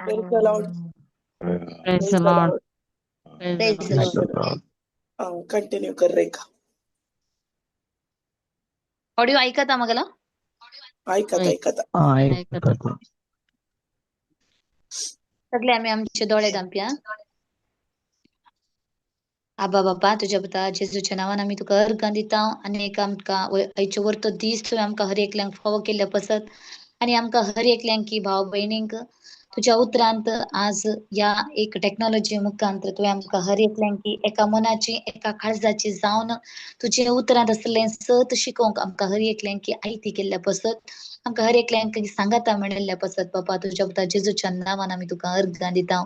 Praise the Lord. Praise the Lord. Praise the Lord. Continue कर रेखा. Audio ऐकता मगला? ऐकत ऐकत. सगळे आम्ही आमचे दोळे धांपया. आबा बापा तुझ्या पुता जेजूच्या नावान आमी तुका अर्गां दिता आनी एक आमकां आयचे वरतो दीस तुवें आमकां हर एकल्यांक फावो केल्ल्या पसत आनी आमकां हर एकल्यांक भाव भयणींक तुज्या उतरांत आज ह्या एक टॅक्नॉलॉजी मुखांत तुवें आमकां हर एकल्यांक एका मनाची एका काळजाची जावन तुजे उतरांत आसलें सत शिकोवंक आमकां हर एकल्यांक आयती केल्ल्या पसत आमकां हर एकल्यांक सांगाता म्हणिल्ल्या पसत बापा तुज्या पुता जेजूच्या नांवान आमी तुका अर्गां दिता.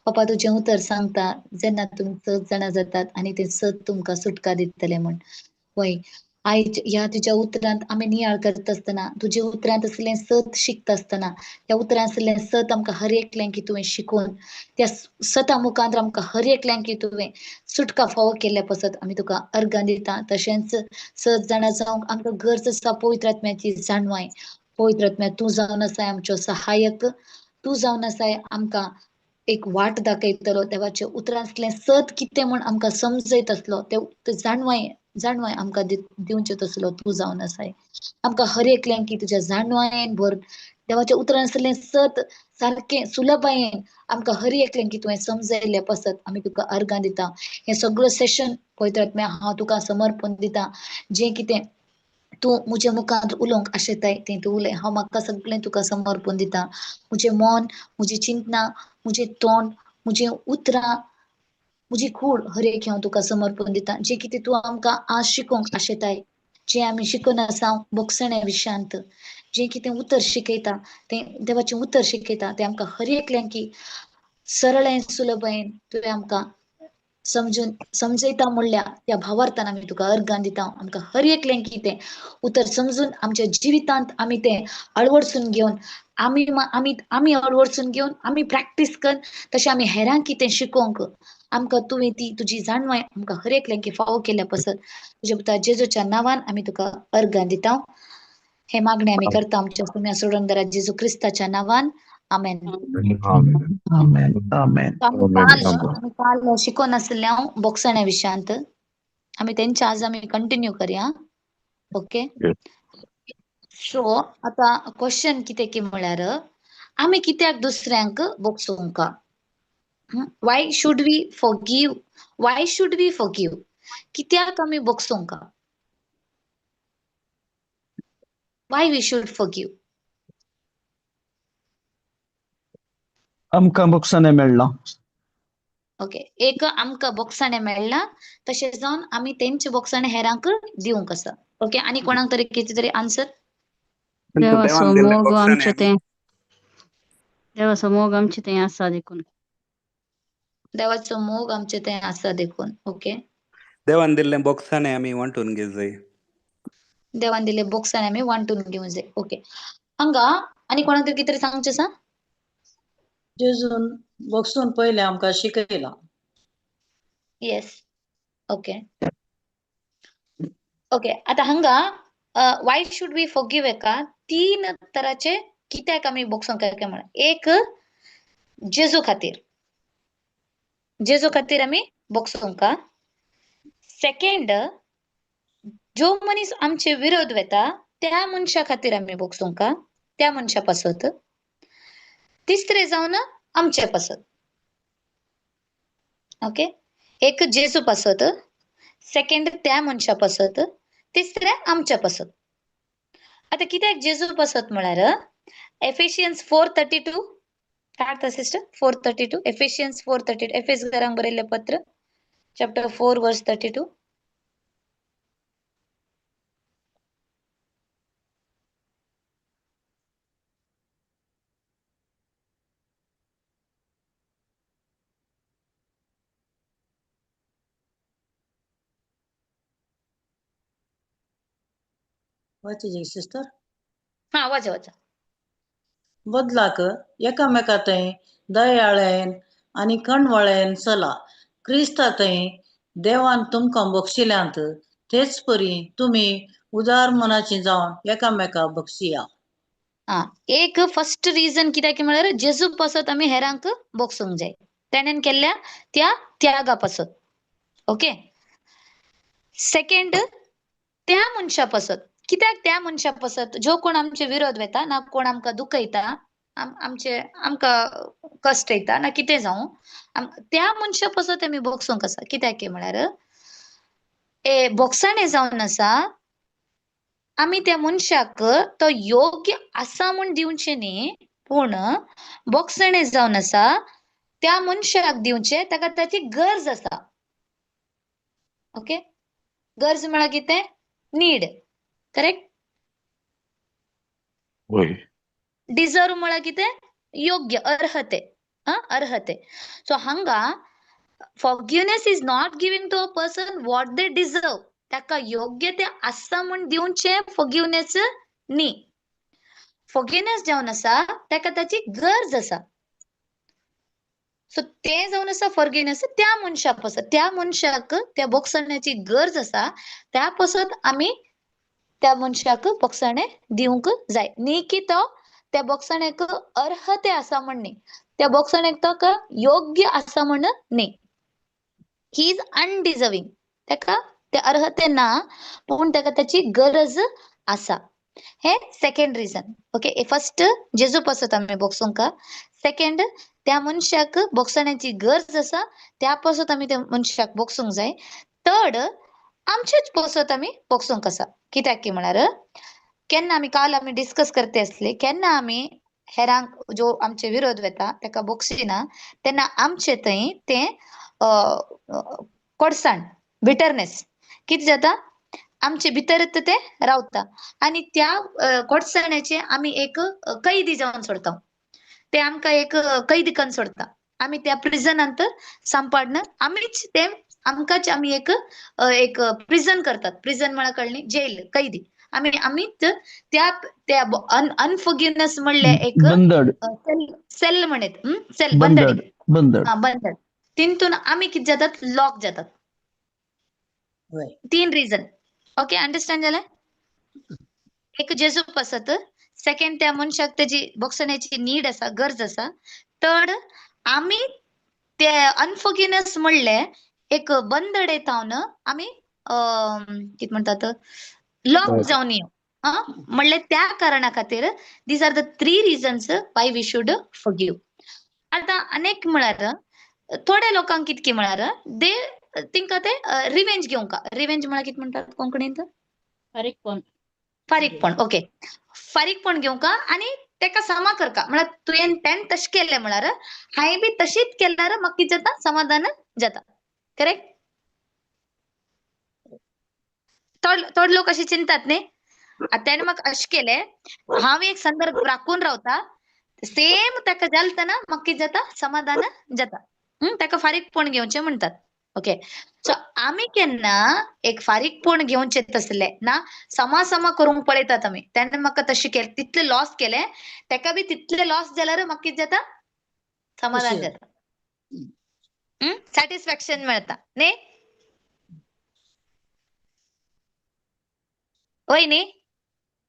बापा तुजें उतर सांगता जेन्ना तुमी सत जाणां जातात आनी तें सत तुमकां सुटका दितलें म्हण. वय आयज ह्या तुज्या उतरांत आमी नियाळ करता आसतना तुज्या उतरांत आसलें सत शिकता आसतना ह्या उतरांत आसलें सत आमकां हर एकल्यांक तुवें शिकोवन त्या सता मुखांत आमकां हर एकल्यांक तुवें सुटका फावो केल्ल्या पसत आमी तुका अर्गां दिता. तशेंच सत जाणां जावंक आमकां गरज आसा पवित्र आत्म्याची जाणवाय. पवित्र आत्म्या तूं जावन आसाय आमचो सहाय्यक, तूं जावन आसाय आमकां एक वाट दाखयतलो. देवाच्या उतरांतलें सत कितें म्हूण आमकां समजयत आसलो तें जाणवाय जाणवाय आमकां दिवचे तसलो तूं जावन आसाय. आमकां हर एकल्यांक तुज्या जाणवायेन भर देवाच्या उतरान आसलें सत सारकें सुलभायेन आमकां हर एकल्यांक की तुवें समजयलें पासत आमी तुका अर्गां दिता. हें सगळें सेशन पवित्र आत्म्या हांव तुका समर्पण दिता. जें कितें तूं म्हज्या मुखार उलोवंक आशेताय तें तूं उलय. हांव म्हाका सगळें तुका समर्पण दिता. म्हजें मन, म्हजी चिंतना, म्हजें तोंड, म्हजें उतरां, म्हजी कूड हर एक हांव तुका समर्पण दिता. जें कितें तूं आमकां आज शिकोवंक आशेताय, जें आमी शिकून आसा भोगसण्या विशयांत, जें कितें उतर शिकयता तें देवाचें उतर शिकयता तें आमकां हर एकल्यांक सरळ सुलभायेन तुवें आमकां समजून समजयता म्हणल्या त्या भावार्थान आमी तुका अर्गां दिता. आमकां हर एकल्यांक तें उतर समजून आमच्या जिवितांत आमी तें अळवडसून घेवन आमी आमी आमी अळवडसून घेवन आमी प्रॅक्टीस कर तशें आमी हेरांक तें शिकोवंक आमकां तुवें ती तुजी जाणवाय आमकां हर एकल्यांक फावो केल्या पासत तुज्या पुता जेजूच्या नांवान आमी तुका अर्गां दिता. हे मागणें आमी करता आमच्या सुम्या सोडणदारा जेजू क्रिस्ताच्या नांवान. आमेन. आमेन. आमेन. आमी काल शिकोन आसले हांव बोगसण्या विशयांत, आमी तेंच्या आज आमी कंटिन्यू करया. ओके, सो आतां क्वेश्चन कितें की म्हळ्यार आमी कित्याक दुसऱ्यांक बोगसूंक? Why should we forgive? Why should we forgive? कित्याक आमी बोगसूंक? Why we should forgive? आमकां बोगसणें मेळ्ळां. ओके, एक आमकां बोगसाणें मेळ्ळां, तशें जावन आमी तेंचे बोगसाणें हेरांक दिवंक आसा. ओके, आनी कोणाक तरी कितें तरी आन्सर? देवाचो मोग आमचे तें, देवाचो मोग आमचे तें आसा देखून. देवाचो मोग आमचे तें आसा देखून. ओके, देवान दिल्लें बोगसाणें आमी वांटून घेवंक जाय. देवान दिल्लें बोगसाणें आमी वांटून घेवंक जाय. ओके, हांगा आनी कोणाक तरी कितें तरी सांगचें आसा? जेजून बगसून पयलें आमकां शिकयलां. येस, ओके ओके. आतां हांगा why should we forgive एका तीन तराचे कित्याक आमी बोगसोंक काय म्हळ्यार, एक जेजू खातीर, जेजू खातीर आमी बोगसोंक. सेकेंड, जो मनीस आमचे विरोध वेता त्या मनशा खातीर आमी बोगसोंक, त्या मनशा पासत. तिसरें जावन आमचे पासत. ओके, एक जेजू पासत, सेकेंड त्या मनशा पासत, तिसरें आमच्या पासत. आतां कित्याक जेजू पासत म्हळ्यार एफेशियन्स 4:32 काडटा सिस्टर, 4:32, एफेशियन्स 4:32, एफेस घरांक बरयल्लें पत्र, चॅप्टर 4 वर्स 32. वाचीजे सिस्टर. हा, वाचा वाचा. बदलाक एकामेका थंय दयाळेन आनी कणवळेन चला. क्रिस्ता थंय देवान तुमकां बक्षिल्यांत तेच परी तुमी उदार मनाची जावन एकामेका बक्षिया. हा, एक फर्स्ट रिजन कित्याक म्हळ्यार जेजू पासत आमी हेरांक बोगसूंक जाय, तेणेन केल्ल्या त्या त्यागा पासत. ओके, सेकेंड त्या मनशा पासत. कित्याक त्या मनशा पासत? जो कोण आमचे विरोध वेता ना कोण आमकां दुखयता, आमचे आमकां कश्ट येता ना कितें जावं, त्या मनशा पासत आमी बोगसूंक आसा. कित्याक म्हळ्यार ए बोगसाणें जावन आसा आमी त्या मनशाक तो योग्य आसा म्हूण दिवचें न्ही, पूण बोगसणें जावन आसा त्या मनशाक दिवचें ताका ताची गरज आसा. ओके, गरज म्हळ्यार कितें? नीड. करेक्ट? डिजर्व म्हळ्यार कितें? योग्य, अर्हते. अर्हते. सो हांगा forgiveness is not giving to a person what they deserve. ताका योग्य ते आसा म्हूण दिवचें फॉरगिवनेस न्ही. फॉरगिवनेस जावन आसा ताका ताची गरज आसा. सो तें जावन आसा फॉरगिवनेस त्या मनशा पासत, त्या मनशाक त्या बोगसण्याची गरज आसा त्या पासत आमी त्या मनशाक बोगसणें दिवंक जाय. न्ही की तो त्या बोगसण्याक अर्हते आसा म्हण न्ही, त्या बोगसण्याक तो योग्य आसा म्हण न्ही. He is undeserving, ताका ते अर्हते ना, पूण ताका ताची गरज आसा. हे सेकंड रिजन. ओके, फर्स्ट जेजू पासत आमी बोगसूंक, सेकंड त्या मनशाक बोगसण्याची गरज आसा त्या पासत आमी त्या मनशाक बोगसूंक जाय. थर्ड आमचेच पासत आमी बोगसूंक आसा. कित्याक की म्हळ्यार केन्ना आमी काल आमी डिस्कस करते आसले, केन्ना आमी हेरांक जो आमचे विरोध वेता तेका बोगसिना तेन्ना आमचे थंय तें कोडसाण बिटरनेस कितें जाता आमचे भितर ते रावता आनी त्या कोडसाण्याचे आमी एक कैदी जावन सोडता, ते आमकां एक कैदी करून सोडता. आमी त्या प्रिजनांत सांपाडन आमीच ते आमकांच आमी एक एक प्रिजन करतात. प्रिजन म्हळ्यार कळ्ळी जेल, कैदी. आमी आमीच त्या त्या अनफॉरगिवनेस म्हणले एक सेल म्हणत, सेल बंदडी, बंदड. तितून आमी कितें जातात लॉक जातात. तीन रिजन. ओके, अंडरस्टँड जालें? एक जेजू पासत, सेकंड त्या मनशाक तेजी बोगसण्याची नीड आसा, गरज आसा. थर्ड आमी ते अनफॉरगिवनेस म्हणले एक बंदडे थावन आमी कितें म्हणटात लॉक जावन येव म्हणले त्या कारणा खातीर these are the three reasons why we should forgive. आतां अनेक म्हळ्यार थोड्या लोकांक कितके म्हळ्यार दे तिंका ते रिवेंज घेवंक. रिवेंज म्हळ्यार कितें म्हणटात कोंकणींत? फारीकपण. फारीकपण, ओके. फारीकपण घेवंक आनी तेका समा करका. म्हळ्यार तुवें तेणें तशें केलें म्हळ्यार हांवें बी तशीच केल्यार म्हाका कितें जाता समाधान जाता. करेक्ट? थोडे लोक अशें चिंतात न्ही, आतां तेणें म्हाका अशें केलें हांव एक संदर्भ राखून रावता, सेम ताका जालें तेन्ना म्हाका कितें जाता समाधान जाता. ताका फारीकपण घेवचें म्हणटात. ओके, सो आमी केन्ना एक फारीकपण घेवचें तसलें ना समा समा करूंक पळयतात आमी. तेणें म्हाका तशें केलें तितलें लॉस केलें तेका बी तितलें लॉस जाल्यार म्हाका कितें जाता समाधान जाता, सॅटिस्फॅक्शन मेळता न्ही? वय न्ही?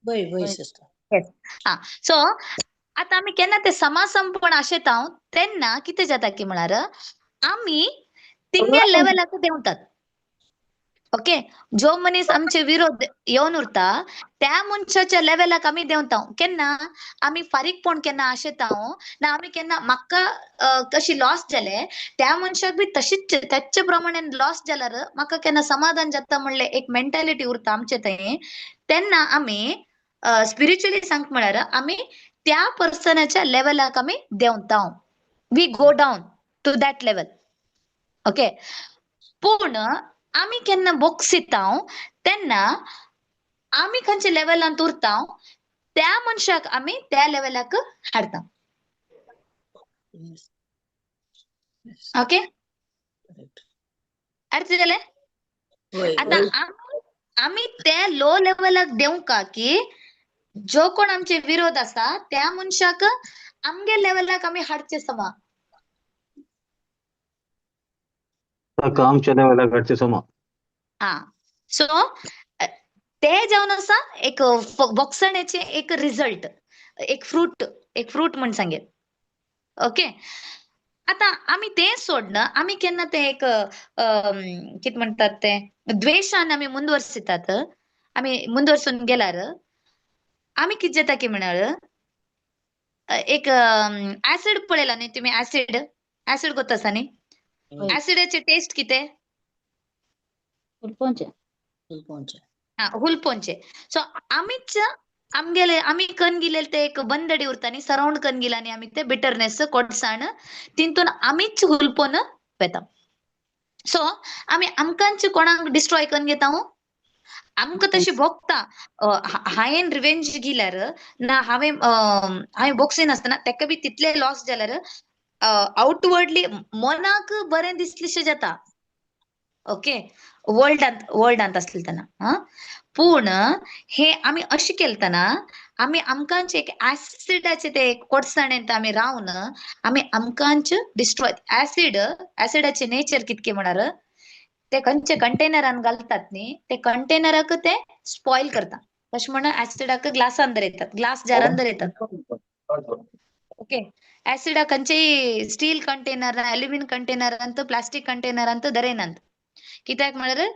वय सिस्टर. हा, सो आतां आमी केन्ना ते समासमपण आशेता तेन्ना कितें जाता की म्हळ्यार आमी तिंगे लेवलाक देंवतात. ओके, जो मनीस आमचे विरोध येवन उरता त्या मनशाच्या लेवलाक आमी देंवता. केन्ना आमी फारीकपण केन्ना आशेता ना आमी केन्ना म्हाका कशी लॉस जाले त्या मनशाक बी तशीच तेचे प्रमाणे लॉस जाल्यार म्हाका केन्ना समाधान जाता म्हणलें एक मेंटालिटी उरता आमचे थंय. तेन्ना आमी स्पिरिच्युअली सांग म्हळ्यार आमी त्या पर्सनाच्या लेवलाक आमी देंवता. We go down to that level. Okay, पूण आमी केन्ना बोगसिता तेन्ना आमी खंयच्या लेवलांत उरता त्या मनशाक आमी त्या लेवलाक हाडटा. ओके, अर्थ जालें? आतां आमी त्या लो लेवलाक देवंका की जो कोण आमचे विरोध आसा त्या मनशाक आमगे लेवलाक आमी हाडचे समा. आमच्या लेवलाक हाडचे समा. हा, सो ते जावन आसा एक बोगसण्याचे एक रिजल्ट, एक फ्रूट, एक फ्रूट म्हण सांगेल. ओके, आतां आमी तें सोडना आमी केन्ना तें एक कितें म्हणटात तें द्वेशान आमी मुंदवर्सितात. आमी मुंदवर्सून गेल्यार आमी कितें जाता की म्हणार एक ऍसिड पळयला न्ही तुमी? ऍसिड, ऍसिड गोत आसा न्ही? ऍसिडाचे टेस्ट कितें? हुलपोवचें. हा, हुलपोवचें. सो आमीच आमगेले आमी कन गेलेले ते एक बंदडी उरता न्ही, सरावंड कन गेला न्ही आमी ते बिटरनेस कोडसाण तितून आमीच हुलपोवन वेता. सो आमी आमकांच कोणाक डिस्ट्रॉय करून घेता. आमकां तशें भोगता हांवें रिवेंज गेल्यार ना हांवें हांवें बोगसिनासतना तेका बी तितले लॉस जाल्यार आउटवर्डली मनाक बरें दिसलेशें जाता. ओके, वर्ल्डांत वर्ल्डांत आसले तेन्ना. हा, पूण हे आमी अशें केलतना आमी आमकांच एक ऍसिडाचे ते कोडसाणेंत आमी रावन आमी आमकांच डिस्ट्रॉय. ऍसिड, ऍसिडाचे नेचर कितके म्हळ्यार ते खंयचे कंटेनरान घालतात न्ही ते कंटेनराक ते स्पॉयल करता. तशें म्हणून ऍसिडाक ग्लासान दवरतात, ग्लास जारान दवरतात. ओके, ऍसिडा खंयचेय स्टील कंटेनर, अल्युमिनियम कंटेनरांत, प्लास्टीक कंटेनरांत दवरिनात. कित्याक म्हळ्यार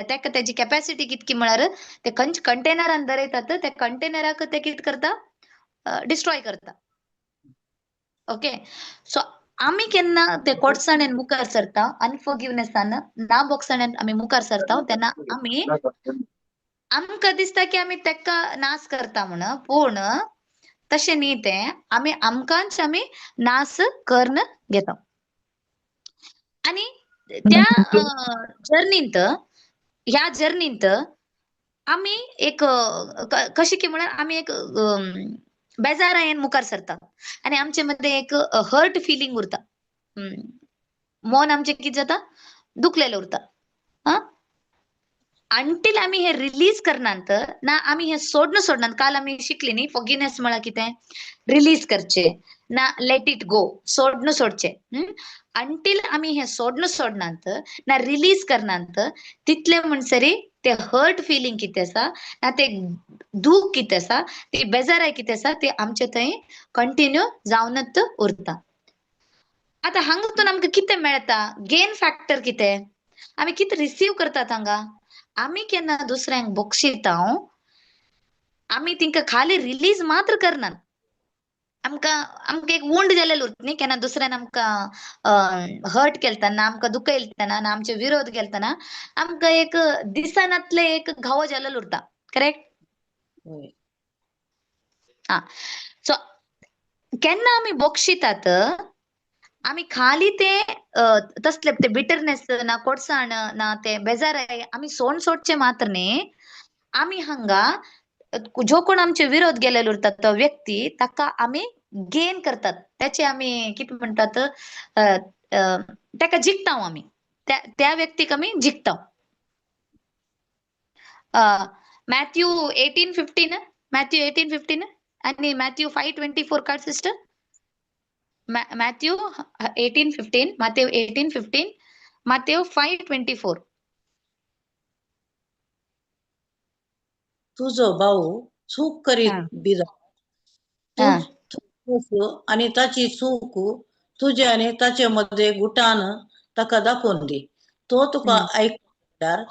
तेका तेजी कॅपॅसिटी कितकी म्हळ्यार ते खंयच्या कंटेनरान दरयतात, त्या कंटेनराक ते कितें करता, डिस्ट्रॉय करता. ओके, सो आमी केन्ना ते कोटसाणेन मुखार सरता, अनफॉरगिवनेसान ना बोगसाणेन आमी मुखार सरता, तेन्ना आमी आमकां दिसता की आमी तेका नाश करता म्हण, पूण तशें न्ही, तें आमी आमकांच आमी नाश करून घेता. आनी त्या जर्नींत, ह्या जर्नींत आमी एक कशें की म्हळ्यार आमी एक बेजारायेन मुखार सरता आनी आमचे मदें एक हर्ट फिलींग उरता. मन आमचें कितें जाता, दुखलेलें उरता. आं, अंटील आमी हे रिलीज करनात ना, आमी हे सोडन सोडनात. काल आमी शिकली न्ही फॉरगिवनेस म्हळ्यार कितें, रिलीज करचे ना, let it go, सोडन सोडचे. अंटील आमी हे सोडन सोडनात ना, रिलीज करनात, तितले म्हणसरी ते हर्ट फिलींग कितें आसा ना, ते दूख कितें आसा, ती बेजाराय कितें आसा, ते आमचे थंय कंटिन्यू जावनच उरता. आतां हांगातून आमकां कितें मेळटा, गेन फॅक्टर कितें, आमी कितें रिसीव करतात हांगा. आमी केन्ना दुसऱ्यांक बक्षिता, आमी तिंका खाली रिलीज मात्र करनात. आमकां आमकां एक वुंड जालेलें उरता न्ही, केन्ना दुसऱ्यान आमकां हर्ट केलतना, आमकां दुखयतना ना, आमचे विरोध केलतना आमकां एक दिसनातले एक घावो जालेलो उरता. करेक्ट? आं, सो केन्ना आमी बक्षितात, आमी खाली ते तसले ते बिटरनेस ना, कोडसाण ना, ते बेजाराय आमी सोड सोडचे मात्र न्ही, आमी हांगा जो कोण आमचे विरोध गेलेलो उरता तो व्यक्ती, ताका आमी गेन करतात, त्याचे आमी कितें म्हणटात, ताका जिखता आमी, त्या व्यक्तीक आमी जिखता. मॅथ्यू 18:15, मॅथ्यू 18:15 आनी मॅथ्यू 5:24 काड सिस्टर. मॅथ्यू 18:15, मातेव 18:15, मातेव 5:24. तुजो भाऊ चूक करीत बिदा, आनी ताची चूक तुजे आनी ताचे मध्ये गुटान ताका दाखोवन दी, तो तुका आयकल्यार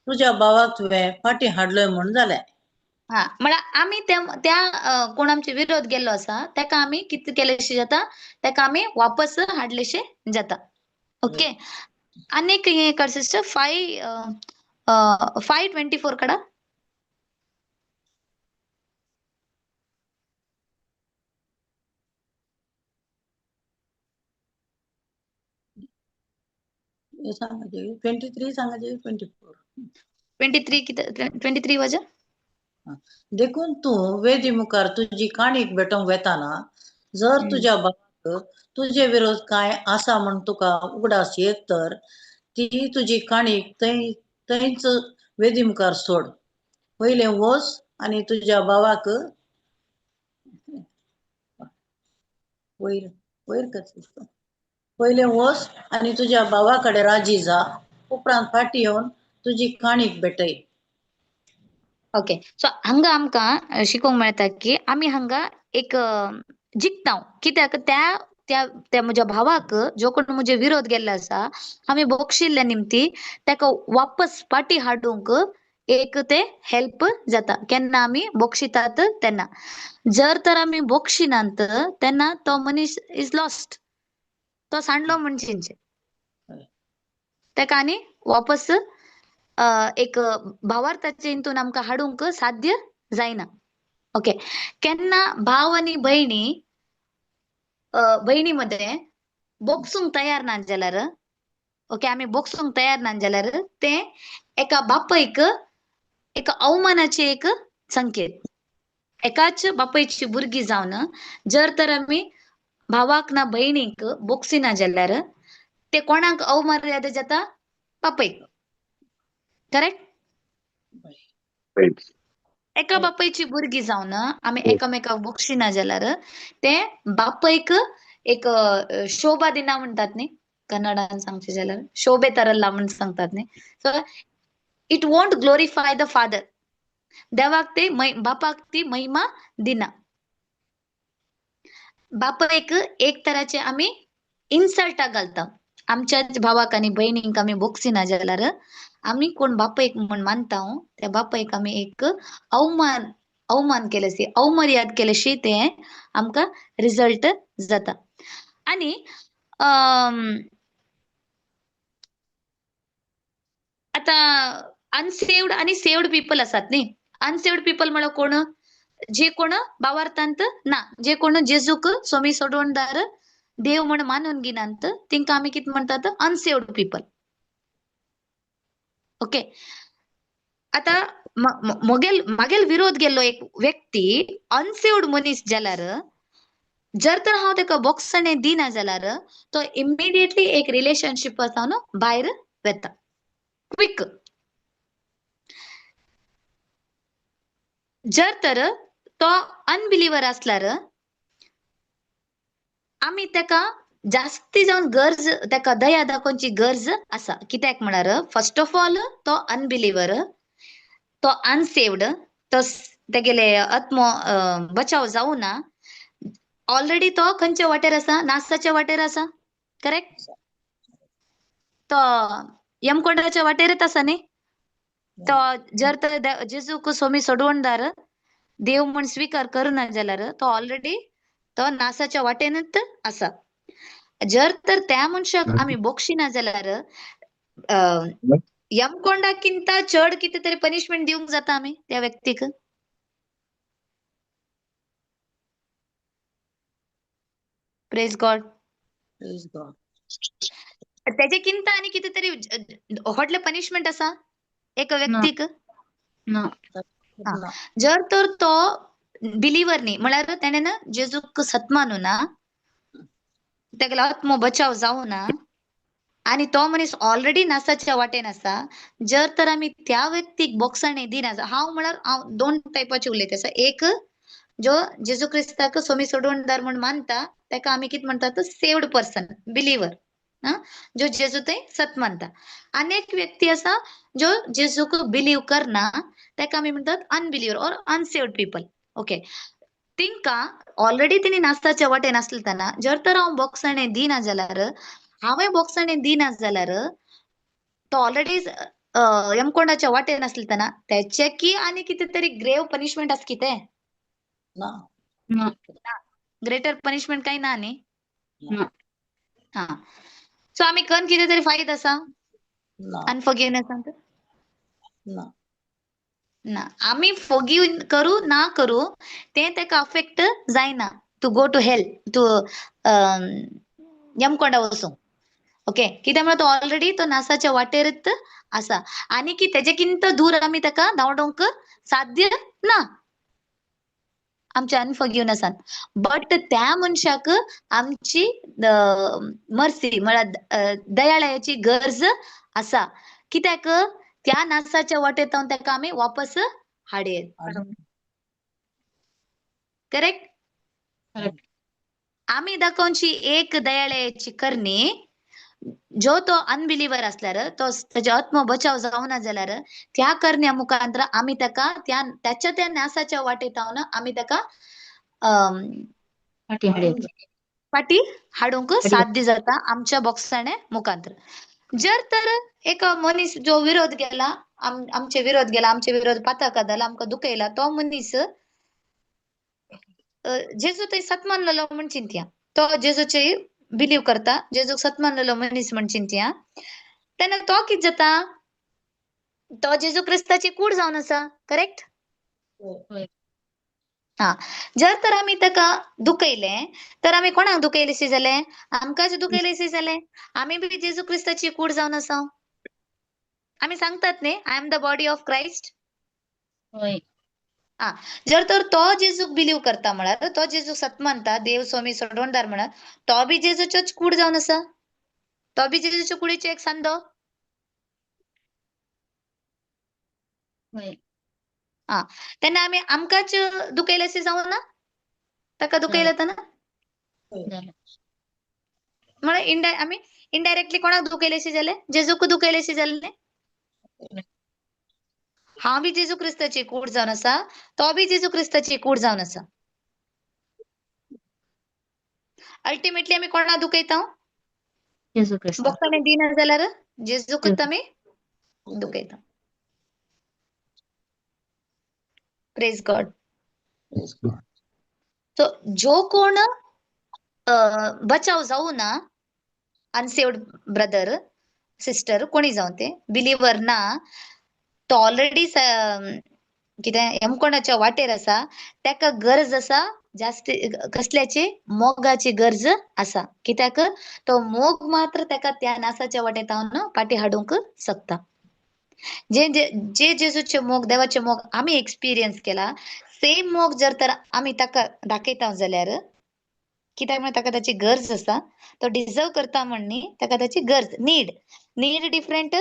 तुज्या भावाक तुवें फाटीं हाडलोय म्हूण जालें. हा, म्हळ्यार आमी त्या कोण आमचे विरोध गेल्लो आसा ताका आमी कितें केलेशें जाता, ताका आमी वापस हाडलेशें जाता. ओके, आनीक हें काड सिस्टर, 5:24 काडा. सांगाचे 23, सांगाचे 24, 23 कितें, 23 वजा. देखून तूं वेदी मुखार तुजी काणीक भेटोवंक वेताना जर तुज्या भावाक तुजे विरोध कांय आसा म्हण तुका उगडास येत तर ती तुजी काणीक थंय थंयच वेदी मुखार सोड, पयलें वच आनी तुज्या भावाक वयर वयर कर, पयलें वच आनी तुज्या भावा कडेन राजी जा, उपरांत फाटीं येवन तुजी काणीक भेटय. ओके, सो हांगा आमकां शिकोवंक मेळटा की आमी हांगा एक जिखता, कित्याक त्या त्या त्या म्हज्या भावाक जो कोण म्हजे विरोध गेल्लो आसा आमी बक्षिल्ल्या निमती ताका वापस फाटीं हाडूंक एक ते हेल्प जाता केन्ना आमी बक्षितात तेन्ना. जर तर आमी बक्षिनात तेन्ना तो मनीस is lost, तो सांडलो म्हण चिंतचें, ताका आनी वापस एक भावार्थाचे हितून आमकां हाडूंक साध्य जायना. ओके, केन्ना भाव आनी भयणी भयणी मदें बोगसूंक तयार ना जाल्यार, ओके, आमी बोगसूंक तयार ना जाल्यार तें एका बापयक एका अवमानाचे एक संकेत. एकाच बापयची भुरगीं जावन जर तर आमी भावाक ना भयणीक बोगसिना जाल्यार ते कोणाक अवमर्यादा जाता, बापयक. करेक्ट? एका बापायची भुरगीं जावन आमी एकामेकाक बक्षिना जाल्यार ते बापयक एक शोभा दिना म्हणटात न्ही, कन्नडान सांगचें जाल्यार शोभे तरल्ला म्हण सांगतात न्ही. So it won't glorify the father, देवाक ते बापाक ती महिमा दिना. बापयक एक तराचे आमी इन्सल्टाक घालता, आमच्या भावाक आनी भयणींक आमी बोगसिना जाल्यार आमी कोण बापायक म्हण मानता त्या बापायक आमी एक अवमान अवमान केलेसी, अवमर्याद केलेशी ते आमकां रिजल्ट जाता. आनी आतां अनसेव्ड आनी सेव्ड पीपल आसात न्ही. अनसेव्ड पीपल म्हळ्यार कोण? जे कोण भावार्थांत ना, जे कोण जेजूक स्वामी सोडवणदार देव म्हण मानून घेनात तेंकां आमी कितें म्हणटात? Unsaved people. Okay, आतां म्हगेल मागेल विरोध गेल्लो एक व्यक्ती अनसेव्ड मनीस जाल्यार जर तर हांव तेका बोगसणें दिना जाल्यार तो इमिडिएटली एक रिलेशनशीप जावन भायर वता क्विक. जर तर तो अनबिलीवर आसल्यार आमी तेका जास्ती जावन गरज, तेका दया दाखोवची गरज आसा. कित्याक म्हळ्यार फर्स्ट ऑफ ऑल तो अनबिलीवर, तो अनसेव्ड, तो तेगेले आत्मो बचाव जावना, ऑलरेडी तो खंयच्या वाटेर आसा? नासाच्या वाटेर आसा. करेक्ट? तो यमकोंडाच्या वाटेरच आसा न्ही. तो जर तर जेजूक स्वामी सोडवणदार देव म्हण स्वीकार करना जाल्यार तो ऑलरेडी तो नासाच्या वाटेनच आसा. जर तर त्या मनशाक आमी बोगशिना जाल्यार यमकोंडाकिंत चड कितें तरी पनिशमेंट दिवंक जाता आमी त्या व्यक्तीक. Praise God. Praise God. तेजे किंता आनी कितें तरी व्हडलें पनिशमेंट आसा एका व्यक्तीक? ना. ना. जर तर तो बिलीवर न्ही म्हळ्यार तेणें ना जेजूक सत मानुना, तेगेलो आत्मो बचाव जावना आनी तो मनीस ऑलरेडी नासाच्या वाटेन आसा, जर तर आमी त्या व्यक्तीक बोगसणें दिना, हांव म्हळ्यार हांव दोन टायपाचे उलयत आसा. एक जो जेजू क्रिस्ताक स्वामी सोडवणदार म्हण मानता तेका आमी कितें म्हणटात? सेव्ड पर्सन, बिलीवर, जो जेजू थंय सत मानता. आनी एक व्यक्ती आसा जो जेजूक बिलीव करना तेका आमी म्हणटात unbeliever or unsaved people. Okay, तिंका ऑलरेडी तेणी नास्ताच्या वाटेन आसले तेन्ना जर तर हांव बोगसणें दिना जाल्यार, हांवें बोगसणें दिना जाल्यार तो ऑलरेडी यमकोंडाच्या वाटेन आसले तेन्ना तेचे की आनी कितें तरी ग्रेव पनिशमेंट आसा कितें? ना. ना. ग्रेटर पनिशमेंट कांय ना न्ही? ना. हा, सो आमी कन कितें तरी फायद आसा ना. अनफॉरगिवनेसांत? ना. ना. आमी फोगीव करूं ना करूं तें तेका अफेक्ट जायना to go to hell, to यमकोंडा वचूंक. ओके, कित्याक म्हळ्यार तो ऑलरेडी तो नासाच्या वाटेरच आसा आनी की तेजे किंत दूर आमी तेका धांवडोवंक साध्य ना आमच्या अनफॉरगिवनेसान. बट त्या मनशाक आमची मर्सी म्हळ्यार दयाळायेची गरज आसा. कित्याक त्या नासाच्या वाटेर तेका आमी वापस हाडयेत. करेक्ट? आमी दाखोवची एक दयाळायेची करणी, जो तो अनबिलीवर आसल्यार तो तेजो आत्मो बचाव जावना जाल्यार त्या करण्या मुखांतर आमी तेका त्या त्याच्या त्या नासाच्या वाटेर आमी तेका फाटी हाडूंक साध्य जाता आमच्या बोगसाणे मुखांतर. जर तर एक मनीस जो विरोध गेला, आमचे विरोध गेला, आमचे विरोध पाताका जाला, आमकां दुखयला, तो मनीस जेजू थंय सत मानलेलो म्हण चिंतया, तो जेजूचे बिलीव करता, जेजूक सत मानलेलो मनीस म्हण चिंतया, तेन्ना तो कितें जाता? तो जेजू क्रिस्ताची कूड जावन आसा. करेक्ट? हा, जर तर आमी तेका दुखयलें तर आमी कोणाक दुखयलेशें जालें? आमकांच दुखयलेशें जालें. आमी बी जेजू क्रिस्ताची कूड जावन आसा. आमी सांगतात न्ही, I am the body of Christ. हा, जर तर तो जेजूक बिलीव करता म्हळ्यार तो जेजूक सत मानता, देव स्वामी सोडवणदार म्हळ्यार तो बी जेजूच्योच कूड जावन आसा, तो बी जेजूच्या कुडीचो एक सांदो. हा, तेन्ना आमी आमकांच दुखयलेशें जावं ना? ताका दुखयलें तेन्ना म्हळ्यार आमी इनडायरेक्टली कोणाक दुखयलेशें जालें? जेजूक दुखयलेशें जालें न्ही? हांव बी जेजू क्रिस्ताची कूड जावन आसा, तो बी जेजू क्रिस्ताची कूड जावन आसा. अल्टिमेटली आमी कोणाक दुखयता? बोगसाणे दिना जाल्यार जेजूकच आमी दुखयता. Praise God. सो जो कोण बचाव जाऊ ना, अनसेव्ड ब्रदर सिस्टर कोणी जावं ते बिलीवर ना, तो ऑलरेडी कितें यमकोणाच्या वाटेर आसा, ताका गरज आसा जास्त कसल्याची, मोगाची गरज आसा. कित्याक तो मोग मात्र ताका त्या नासाच्या वाटेर पाटी हाडूंक शकता. जे जे जेजूचे मोग, देवाचे मोग आमी एक्सपिरियन्स केला, सेम मोग जर तर आमी ताका दाखयता जाल्यार, कित्याक म्हळ्यार ताका ताची गरज आसा, तो डिजर्व करता म्हण न्ही, ताका ताची गरज, नीड, नीड डिफरंट,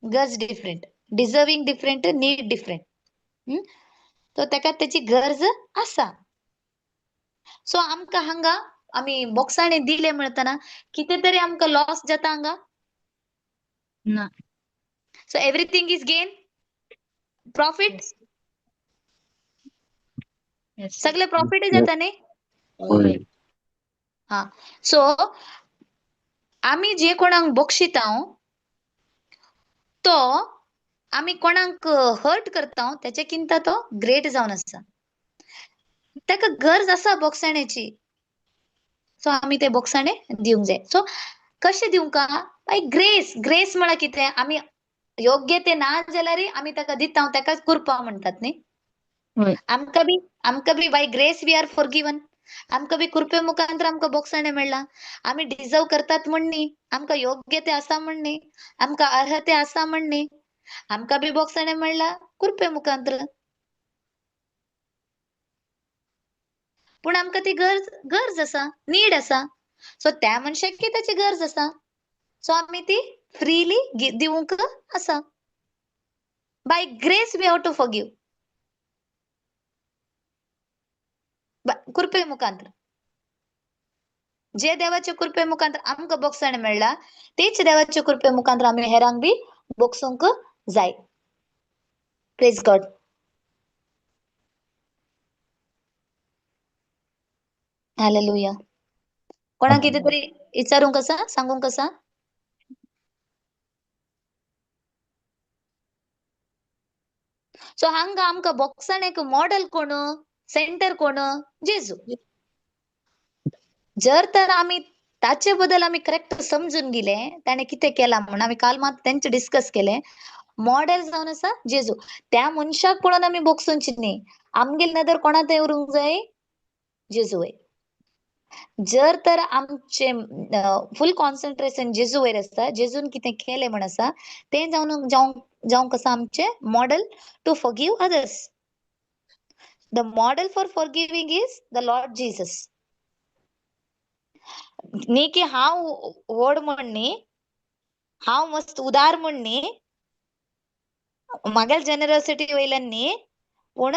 गरज different, deserving different, need different. तो ताका ताची गरज आसा. सो आमकां हांगा आमी बोक्साणे दिले म्हणतना कितें तरी आमकां लॉस जाता हांगा ना. So everything is gain, profit, सगळे प्रॉफिट जाता न्ही. हा, सो आमी जे कोणाक बक्षिता तो आमी कोणाक हर्ट करता त्याचे किंता तो ग्रेट जावन आसा. ताका गरज आसा बोक्साण्याची, सो आमी ते बोक्साणे दिवंक जाय. सो कशें दिवंक? By grace. ग्रेस म्हळ्यार कितें, आमी योग्य ते ना जाल्यार आमी ताका दिता, ताका कृपा म्हणटात न्ही. आमकां बी, आमकां बी by grace we are forgiven. आमकां बी कृपे मुखांतर आमकां बोक्साणे मेळ्ळा. आमी डिजर्व करतात म्हण न्ही, आमकां योग्य ते आसा म्हण न्ही, आमकां अर्ह ते आसा म्हण न्ही, आमकां बी बोक्साणे मेळ्ळा कृपे मुखांतर. पूण आमकां ती गरज, गरज आसा, नीड आसा. सो त्या मनशाक ताची गरज आसा, सो आमी ती फ्रीली दिवंक आसा. By grace we have to forgive, कृपे मुखांतर. जे देवाच्या कृपे मुखांतर आमकां बोगसण मेळ्ळा, तेच देवाच्या कृपे मुखांतर आमी हेरांक बी बोगसूंक जाय. Praise God. Hallelujah. कोणाक कितें तरी विचारूंक आसा, सांगूंक आसा? सो हांगा आमकां बोक्साण एक मॉडल कोण, सेंटर कोण, जेजू. जर तर आमी ताचे बद्दल आमी करेक्ट समजून गेले, ताणें कितें केलां म्हण आमी काल मात तेंचे डिस्कस केलें. मॉडेल जावन आसा जेजू. त्या मनशाक पळोवन आमी बोगसूंची न्ही, आमगेली नदर कोणा थंय उरूंक जाय, जेजू वयर. जर तर आमचे फूल कॉन्सन्ट्रेशन जेजू वयर आसता, जेजून कितें केलें म्हण आसा तें जावन जावंक आसा आमचें model to forgive others. The model for forgiving is the Lord Jesus. न्ही की हांव व्हड म्हण न्ही, हांव मस्त उदार म्हण न्ही, म्हागेले जेनरसिटी वयल्यान न्ही, पूण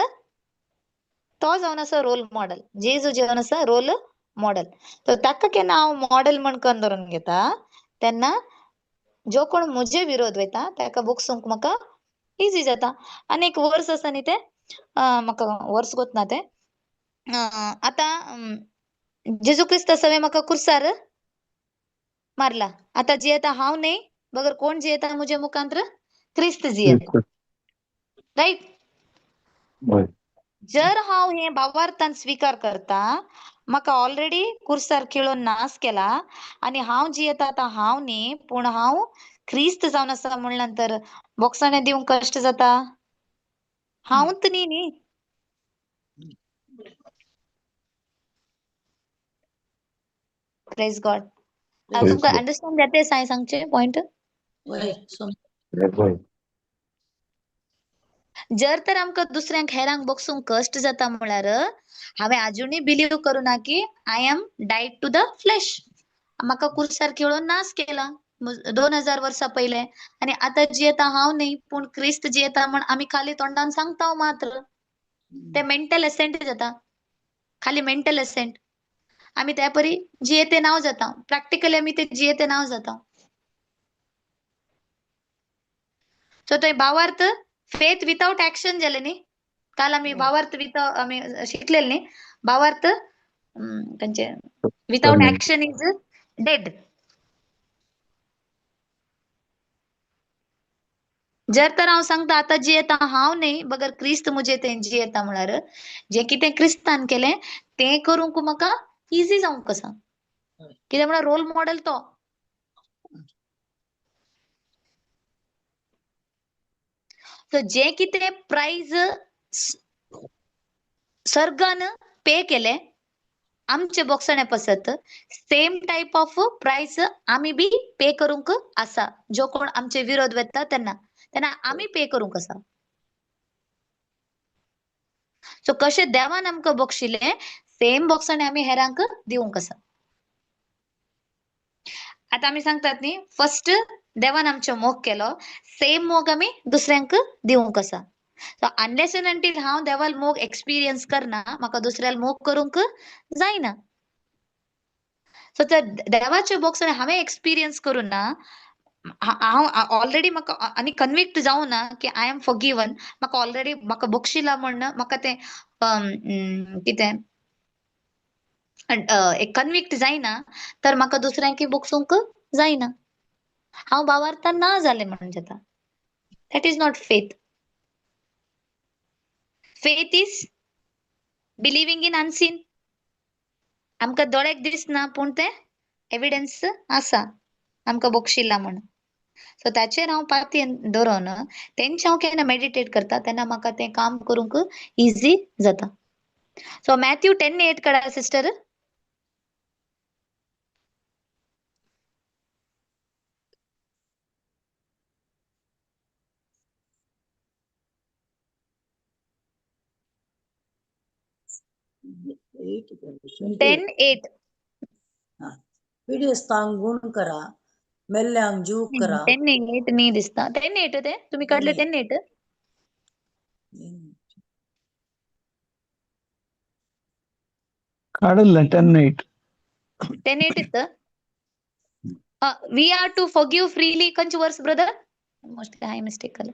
तो जावन आसा रोल मॉडल, जेजू जावन आसा रोल मॉडल. तर ताका केन्ना हांव मॉडल म्हण करून धरून घेता तेन्ना जो कोण म्हजे विरोध वयता ताका बोगसूंक म्हाका इजी जाता. आनी एक वर्स आसा न्ही तें, म्हाका वर्स गोत ना तें. आतां जेजू क्रिस्त सवें म्हाका कुर्सार मारला, आतां जियेता हांव न्ही, बगर कोण जियेता म्हज्या मुखांत्र, क्रिस्त जियेता, रायट. जर हांव हें भावार्थान स्विकार करता, म्हाका ऑलरेडी कुर्सार खेळोवन नाश केला आनी हांव जियेता आतां हांव न्ही, पूण हांव क्रिस्त जावन आसा म्हणल्या नंतर बोगसाणे दिवंक कश्ट जाता, हांवूच न्ही न्ही. Praise God. तुमकां अंडरस्टँड जाता हांवें सांगचें पॉयंट? जर तर आमकां दुसऱ्यांक हेरांक बोगसूंक कश्ट जाता म्हळ्यार हांवें आजुनूय बिलीव करूं ना की I am died to the flesh. म्हाका कुर्सार खेळोवन नाश केला 2000 वर्सां पयले, आनी आतां जियेता हांव न्ही, पूण क्रिस्त जियेता म्हण आमी खाली तोंडान सांगता मात्र. ते मेंटल एसेंट जाता, खाली मेंटल एसेंट. आमी त्या परी जियेते नांव जाता, प्रॅक्टिकली आमी ते जियेते नांव जाता. सो थंय भावार्थ फेथ विथआउट ऍक्शन जालें न्ही. काल आमी भावार्थ विथआउट आमी शिकलेले न्ही, भावार्थ तांचे विथआउट ऍक्शन is dead. जर तर हांव सांगता आतां जियेता हांव न्ही बगर क्रिस्त म्हजे तें जियेता म्हळ्यार जें कितें क्रिस्तान केलें तें करूंक म्हाका इजी जावंक आसा. कित्याक म्हळ्यार रोल मॉडेल तो. सो जें कितें प्रायज सर्गान पे केलें आमचे बोगसणे पसत सेम टायप ऑफ प्रायस आमी बी पे करूंक आसा. जो कोण आमचे विरोध वता तेन्ना तेन्ना आमी पे करूंक आसा. सो कशें देवान आमकां बक्षिलें सेम बोगसणे आमी हेरांक दिवंक आसा. आतां आमी सांगतात न्ही फर्स्ट देवान आमचो मोग केलो सेम मोग आमी दुसऱ्यांक दिवंक आसा. सो अनलेस एंड अंटील हांव देवाल मोग एक्सपिरियन्स करना म्हाका दुसऱ्याल मोग करूंक जायना. सो त्या देवाचे बोगसणे हांवें एक्सपिरियन्स करूं ना, हांव ऑलरेडी म्हाका आनी कन्विक्ट जावं ना की I am forgiven, म्हाका ऑलरेडी म्हाका बक्षिला म्हण म्हाका तें कितें एक कन्विक्ट जायना तर म्हाका दुसऱ्यांक बक्षूंक जायना. हांव भावार्थान ना जालें म्हणून जाता. That is not faith. Faith is believing in unseen. आमकां दोळ्याक दिसना पूण तें एविडन्स आसा आमकां बक्षिला म्हण. सो ताचेर हांव पातयेन दवरून तेंचे हांव केन्ना मेडिटेट करता तेन्ना म्हाका तें काम करूंक इजी जाता. सो मॅथ्यू 10:8 काडा सिस्टर. Ten eight. पिडेस्तांक गुण करा, मेल्ल्यांक जीव करा. 10:8 न्ही दिसता. 10:8 ते तुमी काडले 10:8. काडले 10:8. 10:8 इत्त. We are to forgive freely खंयचे वर्स ब्रदर? मोस्टली हांवें मिस्टेक केलें.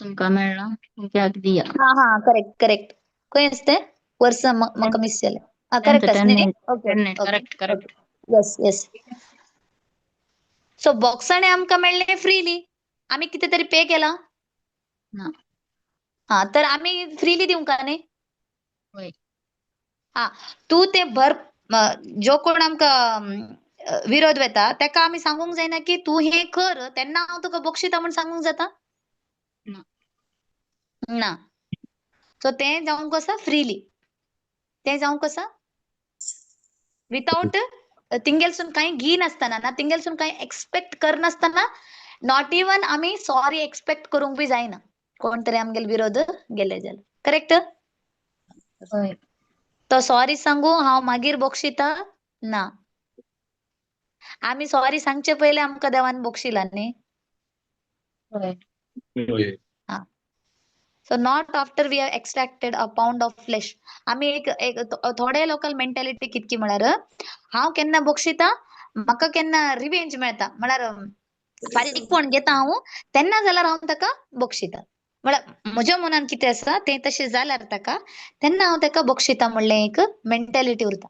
तुमकां मेळ्ळां तुमक्याक दिया. हा हा करेक्ट करेक्ट. खंय आसा तें वर्स म्हाका मिस जालें. करेक्ट आसा न्ही? Okay correct correct. Yes yes. So बॉक्साणे आमकां मेळ्ळें फ्रीली, आमी कितें तरी पे केलां ना. हा तर आमी फ्रीली दिवंक न्ही? वय. हा तूं तें भर जो कोण आमकां विरोध वता तेका आमी सांगूंक जायना की तूं हें कर तेन्ना हांव तुका बक्षिता म्हूण सांगूंक जाता ना. सो तें जावंक आसा फ्रीली, तें जावंक आसा वितावट तिंगेलसून कांय घी नासतना ना तिंगेलसून कांय एक्सपेक्ट करनासतना, not even आमी सॉरी एक्सपेक्ट करूंक बी जायना कोण तरी आमगेले विरोध गेले जाल्यार. करेक्ट? तो सॉरी सांगू हांव मागीर बक्षिता ना. आमी सॉरी सांगचे पयले आमकां देवान बक्षिला न्ही. So not after we have extracted a pound of flesh. आमी एक एक थोडे लोकल मेंटॅलिटी कितकी म्हळ्यार हांव केन्ना बक्षिता म्हाका केन्ना रिवेंज मेळटा म्हळ्यार फारीकपण घेता हांव तेन्ना जाल्यार हांव ताका बक्षिता. म्हळ्यार म्हज्या मनान कितें आसा तें तशें जाल्यार ताका तेन्ना हांव ताका बक्षिता म्हणलें एक मेंटॅलिटी उरता.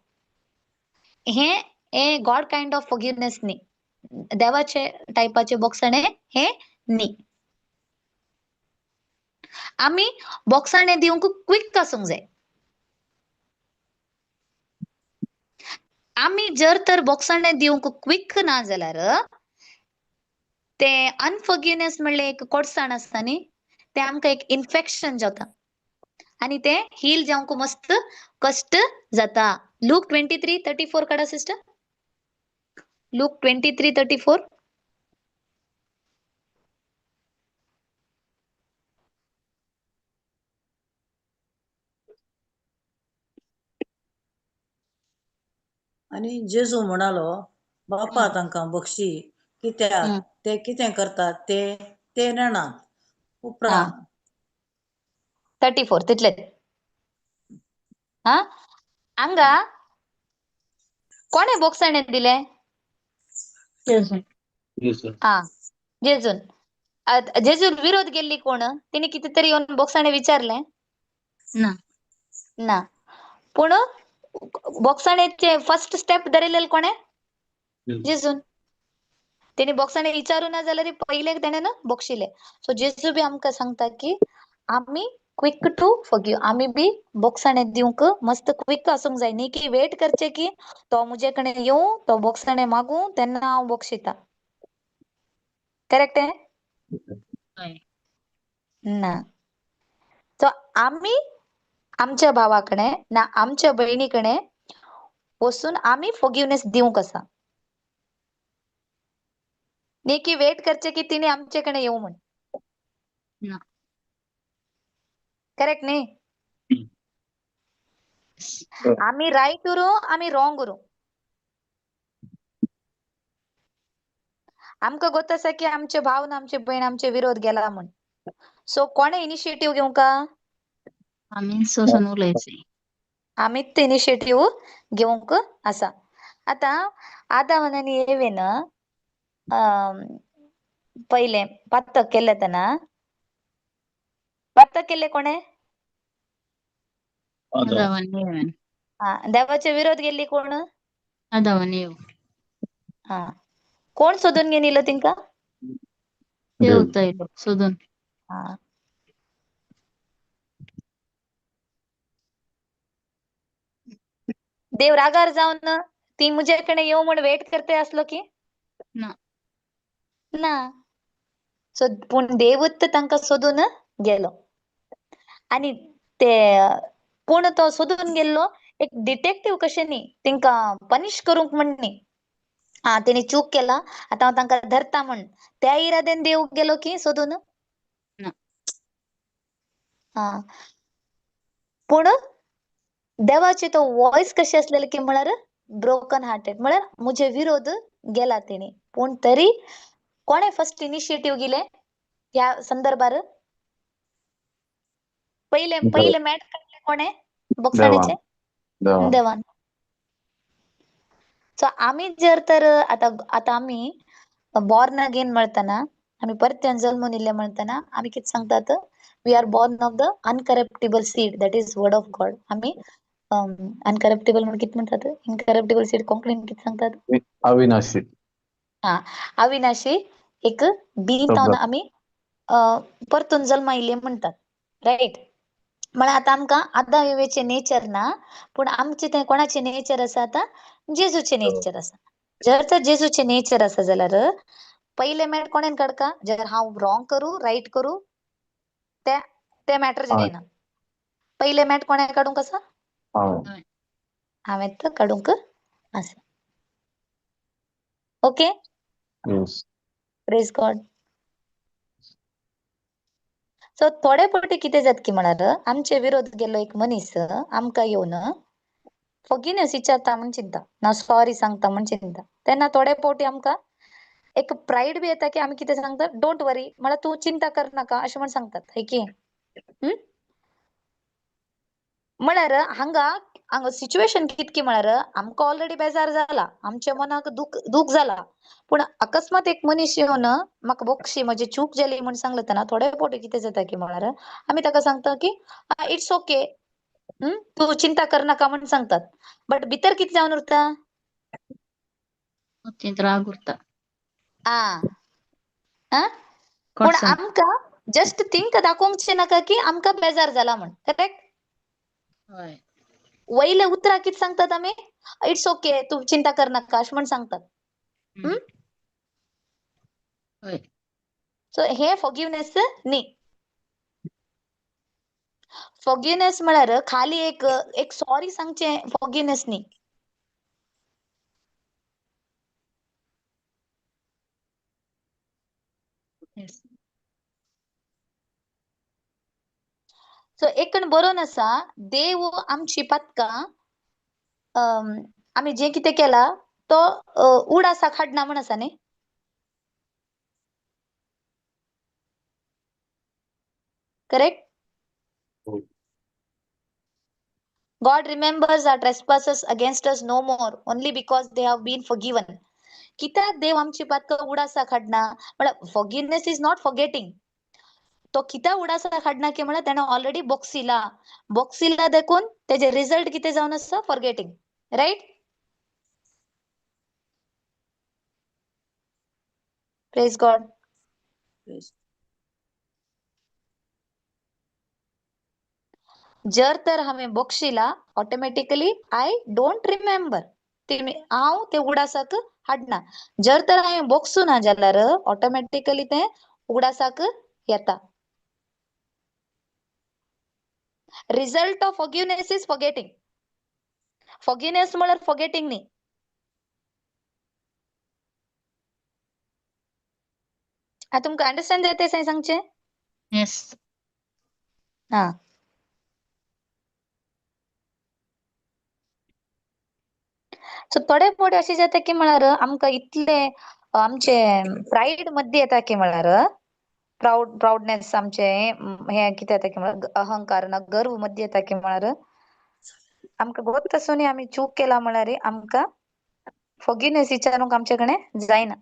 हें हें गॉड कायंड ऑफ फॉरगिवनेस न्ही, देवाचे टायपाचे बक्षणे हें न्ही. आमी बॉक्साणे दिवंक क्विक आसूंक जाय. आमी जर तर बॉक्साणे दिवंक क्विक ना जाल्यार ते अनफॉरगिवनेस म्हणलें एक कोडसाण आसता न्ही, ते आमकां एक इन्फेक्शन जाता आनी ते हील जावंक मस्त कश्ट जाता. लूक 23:34 काडा सिस्टर. लूक 23:34. आनी जेजू म्हणालो, बापा तांकां बक्षी कित्याक ते कितें करतात ते ते नेणात. उपरांत 34 तितलेच. हा हांगा कोणे बोगसणे दिले? हा जेजून. जेजून विरोध गेल्ली कोण? तिने कितें तरी येवन बोगसाणे विचारलें ना ना. पूण बोगसाणेचे फर्स्ट स्टेप धरिल्ले कोणे? जेजून. तेणी बोगसाणे विचारू ना जाल्यार पयले तेणें बक्षिले. सो जेजू बी आमकां सांगता की आमी क्विक टू फॉरगिव, आमी बी बोगसाणे दिवंक मस्त क्विक आसूंक जाय, न्ही की वेट करचे की तो म्हजे कडेन येवं, तो बोगसाणे मागूं तेन्ना हांव बक्षिता. करेक्ट हय. ना. सो आमी आमच्या भावा कडेन ना आमच्या भयणी कडेन वचून आमी फॉरगिवनेस दिवंक आसा, न्ही की वेट करचे की तिणे आमचे कडेन येवं म्हण. ना. करेक्ट न्ही? आमी रायट उरूं आमी रॉंग उरूं, आमकां गोत आसा की आमचे भाव ना आमचे भयण आमचे विरोध गेला म्हण. सो कोणे इनिशिएटीव घेवंका? आमीच वचून उलयचें. आमीच इनिशिएटीव घेवंक आसा. आतां आदामान आनी एवेन पयलें पातक केल्लें तेन्ना, पातक केल्लें कोणें? आदाव आनी एवेन. आं, देवाचे विरोध गेल्ली कोण? आदाव आनी एव. आं, कोण सोदून घेवन येयलो तिंका? देव येयलो सोदून. आं, देव रागार जावन ती म्हजे कडेन येवं म्हण वेट करते आसलो की ना. ना. सो पूण देवूच तांकां सोदून गेलो. आनी ते पूण तो सोदून गेल्लो एक डिटेक्टीव कशें न्ही, तेंकां पनिश करूंक म्हण न्ही. आं, तेणी चूक केला आतां हांव तांकां धरता म्हण, त्या इरादेन देव गेलो की सोदून ना. आं, पूण देवाचे तो वॉयस कशें आसलेले की म्हळ्यार ब्रोकन हार्टेड, म्हळ्यार म्हजे विरोध गेला तेणी. पूण तरी कोणे फर्स्ट इनिशिएटीव गेले ह्या संदर्भार? पयले पयले मॅट काडले कोणे बोगसाणेचे? देवान. सो आमी जर तर आतां आतां आमी बॉर्न अगेन म्हणतना, आमी परत्यान जल्मून इल्ले म्हणतना आमी कितें सांगतात? We are born of the uncorruptible seed, that is word of God. आमी अनकरप्टेबल म्हणून कितें म्हणटात? इनकरप्टेबल सीड कोंकणीन कितें सांगतात? अविनाशी. आं, अविनाशी एक बी तावन आमी परतून जल्मा येयले म्हणटात, रायट? म्हळ्यार आतां आमकां आदां एवेचें नेचर ना, पूण आमचें तें कोणाचें नेचर आसा आतां? जेजूचें नेचर आसा. जर तर जेजूचें नेचर आसा जाल्यार पयलें मॅट कोणेन काडका? जर हांव रॉंग करूं रायट करूं ते ते मॅटर जायना. पयलें मॅट कोणें काडूंक आसा? हांवें तर काडूंक आसा. Okay, praise God. सो थोडे फावटी कितें जाता की म्हळ्यार आमचे विरोध गेल्लो एक मनीस आमकां येवन फॉरगिवनेस विचारता म्हण चिंता ना, सॉरी सांगता म्हण चिंता, तेन्ना थोडे फावटी आमकां एक प्रायड बी येता की आमी कितें सांगतात, don't वरी, म्हळ्यार तूं चिंता कर नाका अशें म्हण सांगतात, हय की? म्हळ्यार हांगा हांगा सिच्युएशन कितकी म्हळ्यार आमकां ऑलरेडी बेजार जाला, आमच्या मनाक दुख दुख जाला, पूण अकस्मात एक मनीस येवन म्हाका बोक्षी म्हजी चूक जाली म्हण सांगले तेन्ना थोडे फावटी कितें जाता की म्हळ्यार आमी ताका सांगता की it's okay, तूं चिंता कर नाका म्हण सांगतात, बट भितर कितें जावन उरता? राग उरता. आं, आं, पूण आमकां जस्ट तिंका दाखोवचें नाका की आमकां बेजार जाला म्हण, करेक्ट? वयले उतरां कितें सांगतात आमी? It's okay, तूं चिंता कर नाका अशें म्हण सांगतात. सो हे फॉरगिवनेस न्ही. फॉरगिवनेस म्हळ्यार खाली एक एक सॉरी सांगचें फॉरगिवनेस न्ही. सो एकण बरोवन आसा, देव आमची पातकां आमी जें कितें केलां तो उडासाक हाडना म्हण आसा न्ही. Correct? God remembers our trespasses against us no more, only because they have been forgiven. कित्याक देव आमची पातकां उडासाक हाडना? म्हळ्यार फॉरगिवनेस is not forgetting. तो कित्याक उडासाक हाडना की म्हळ्यार तेणें ऑलरेडी बोक्सिला, बोक्सिला देखून तेजे रिजल्ट कितें जावन आसा? Forgetting, right? Praise God. जर तर हांवें बक्षिला ऑटोमॅटिकली I don't remember, ते हांव ते उगडासाक हाडना. जर तर हांवें बक्षू ना जाल्यार ऑटोमॅटिकली ते उगडासाक येता. Result of forgiveness is forgetting. Forgiveness म्हळ्यार फॉरगेटिंग न्ही. आतां तुमकां अंडरस्टँड जाता तें सांगचें? येस. हा, सो थोडे फावटी अशें जाता की म्हळ्यार आमकां इतले आमचे प्रायड मद्दे येता की म्हळ्यार प्रावडनेस आमचे हें कितें येता की म्हळ्यार अहंकार ना गर्व मद्दे येता की म्हळ्यार आमकां गोत आसून आमी चूक केला म्हळ्यार आमकां फॉरगिवनेस विचारूंक आमचे कडेन जायना.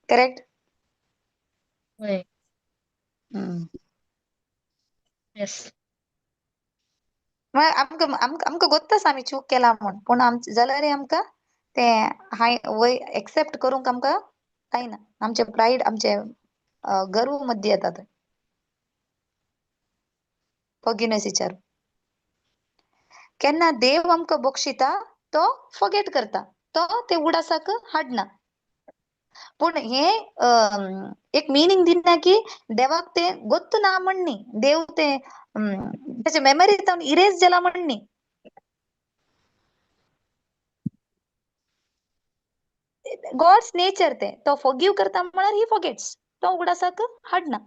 करेक्ट? हय. येस. म्हळ्यार आमकां आमकां आमकां गोत्त आसा आमी चूक केला म्हूण, पूण आमचें जाल्यार आमकां तें हाय वय एक्सेप्ट करूंक आमकां जायना. आमचे प्रायड आमचे गर्व मद्दे येता थंय फॉरगिवनेस विचार. केन्ना देव आमकां बक्षिता तो फॉरगेट करता, तो ते उडासाक हाडना. पूण हे एक मिनींग दिना की देवाक ते गोत्त ना म्हण न्ही, देव ते तेचे मेमरी जावन इरेज जाला म्हण न्ही. गॉड्स नेचर ते, तो फॉरगिव करता म्हळ्यार ही फॉरगेट्स, तो उगडासाक हाडना.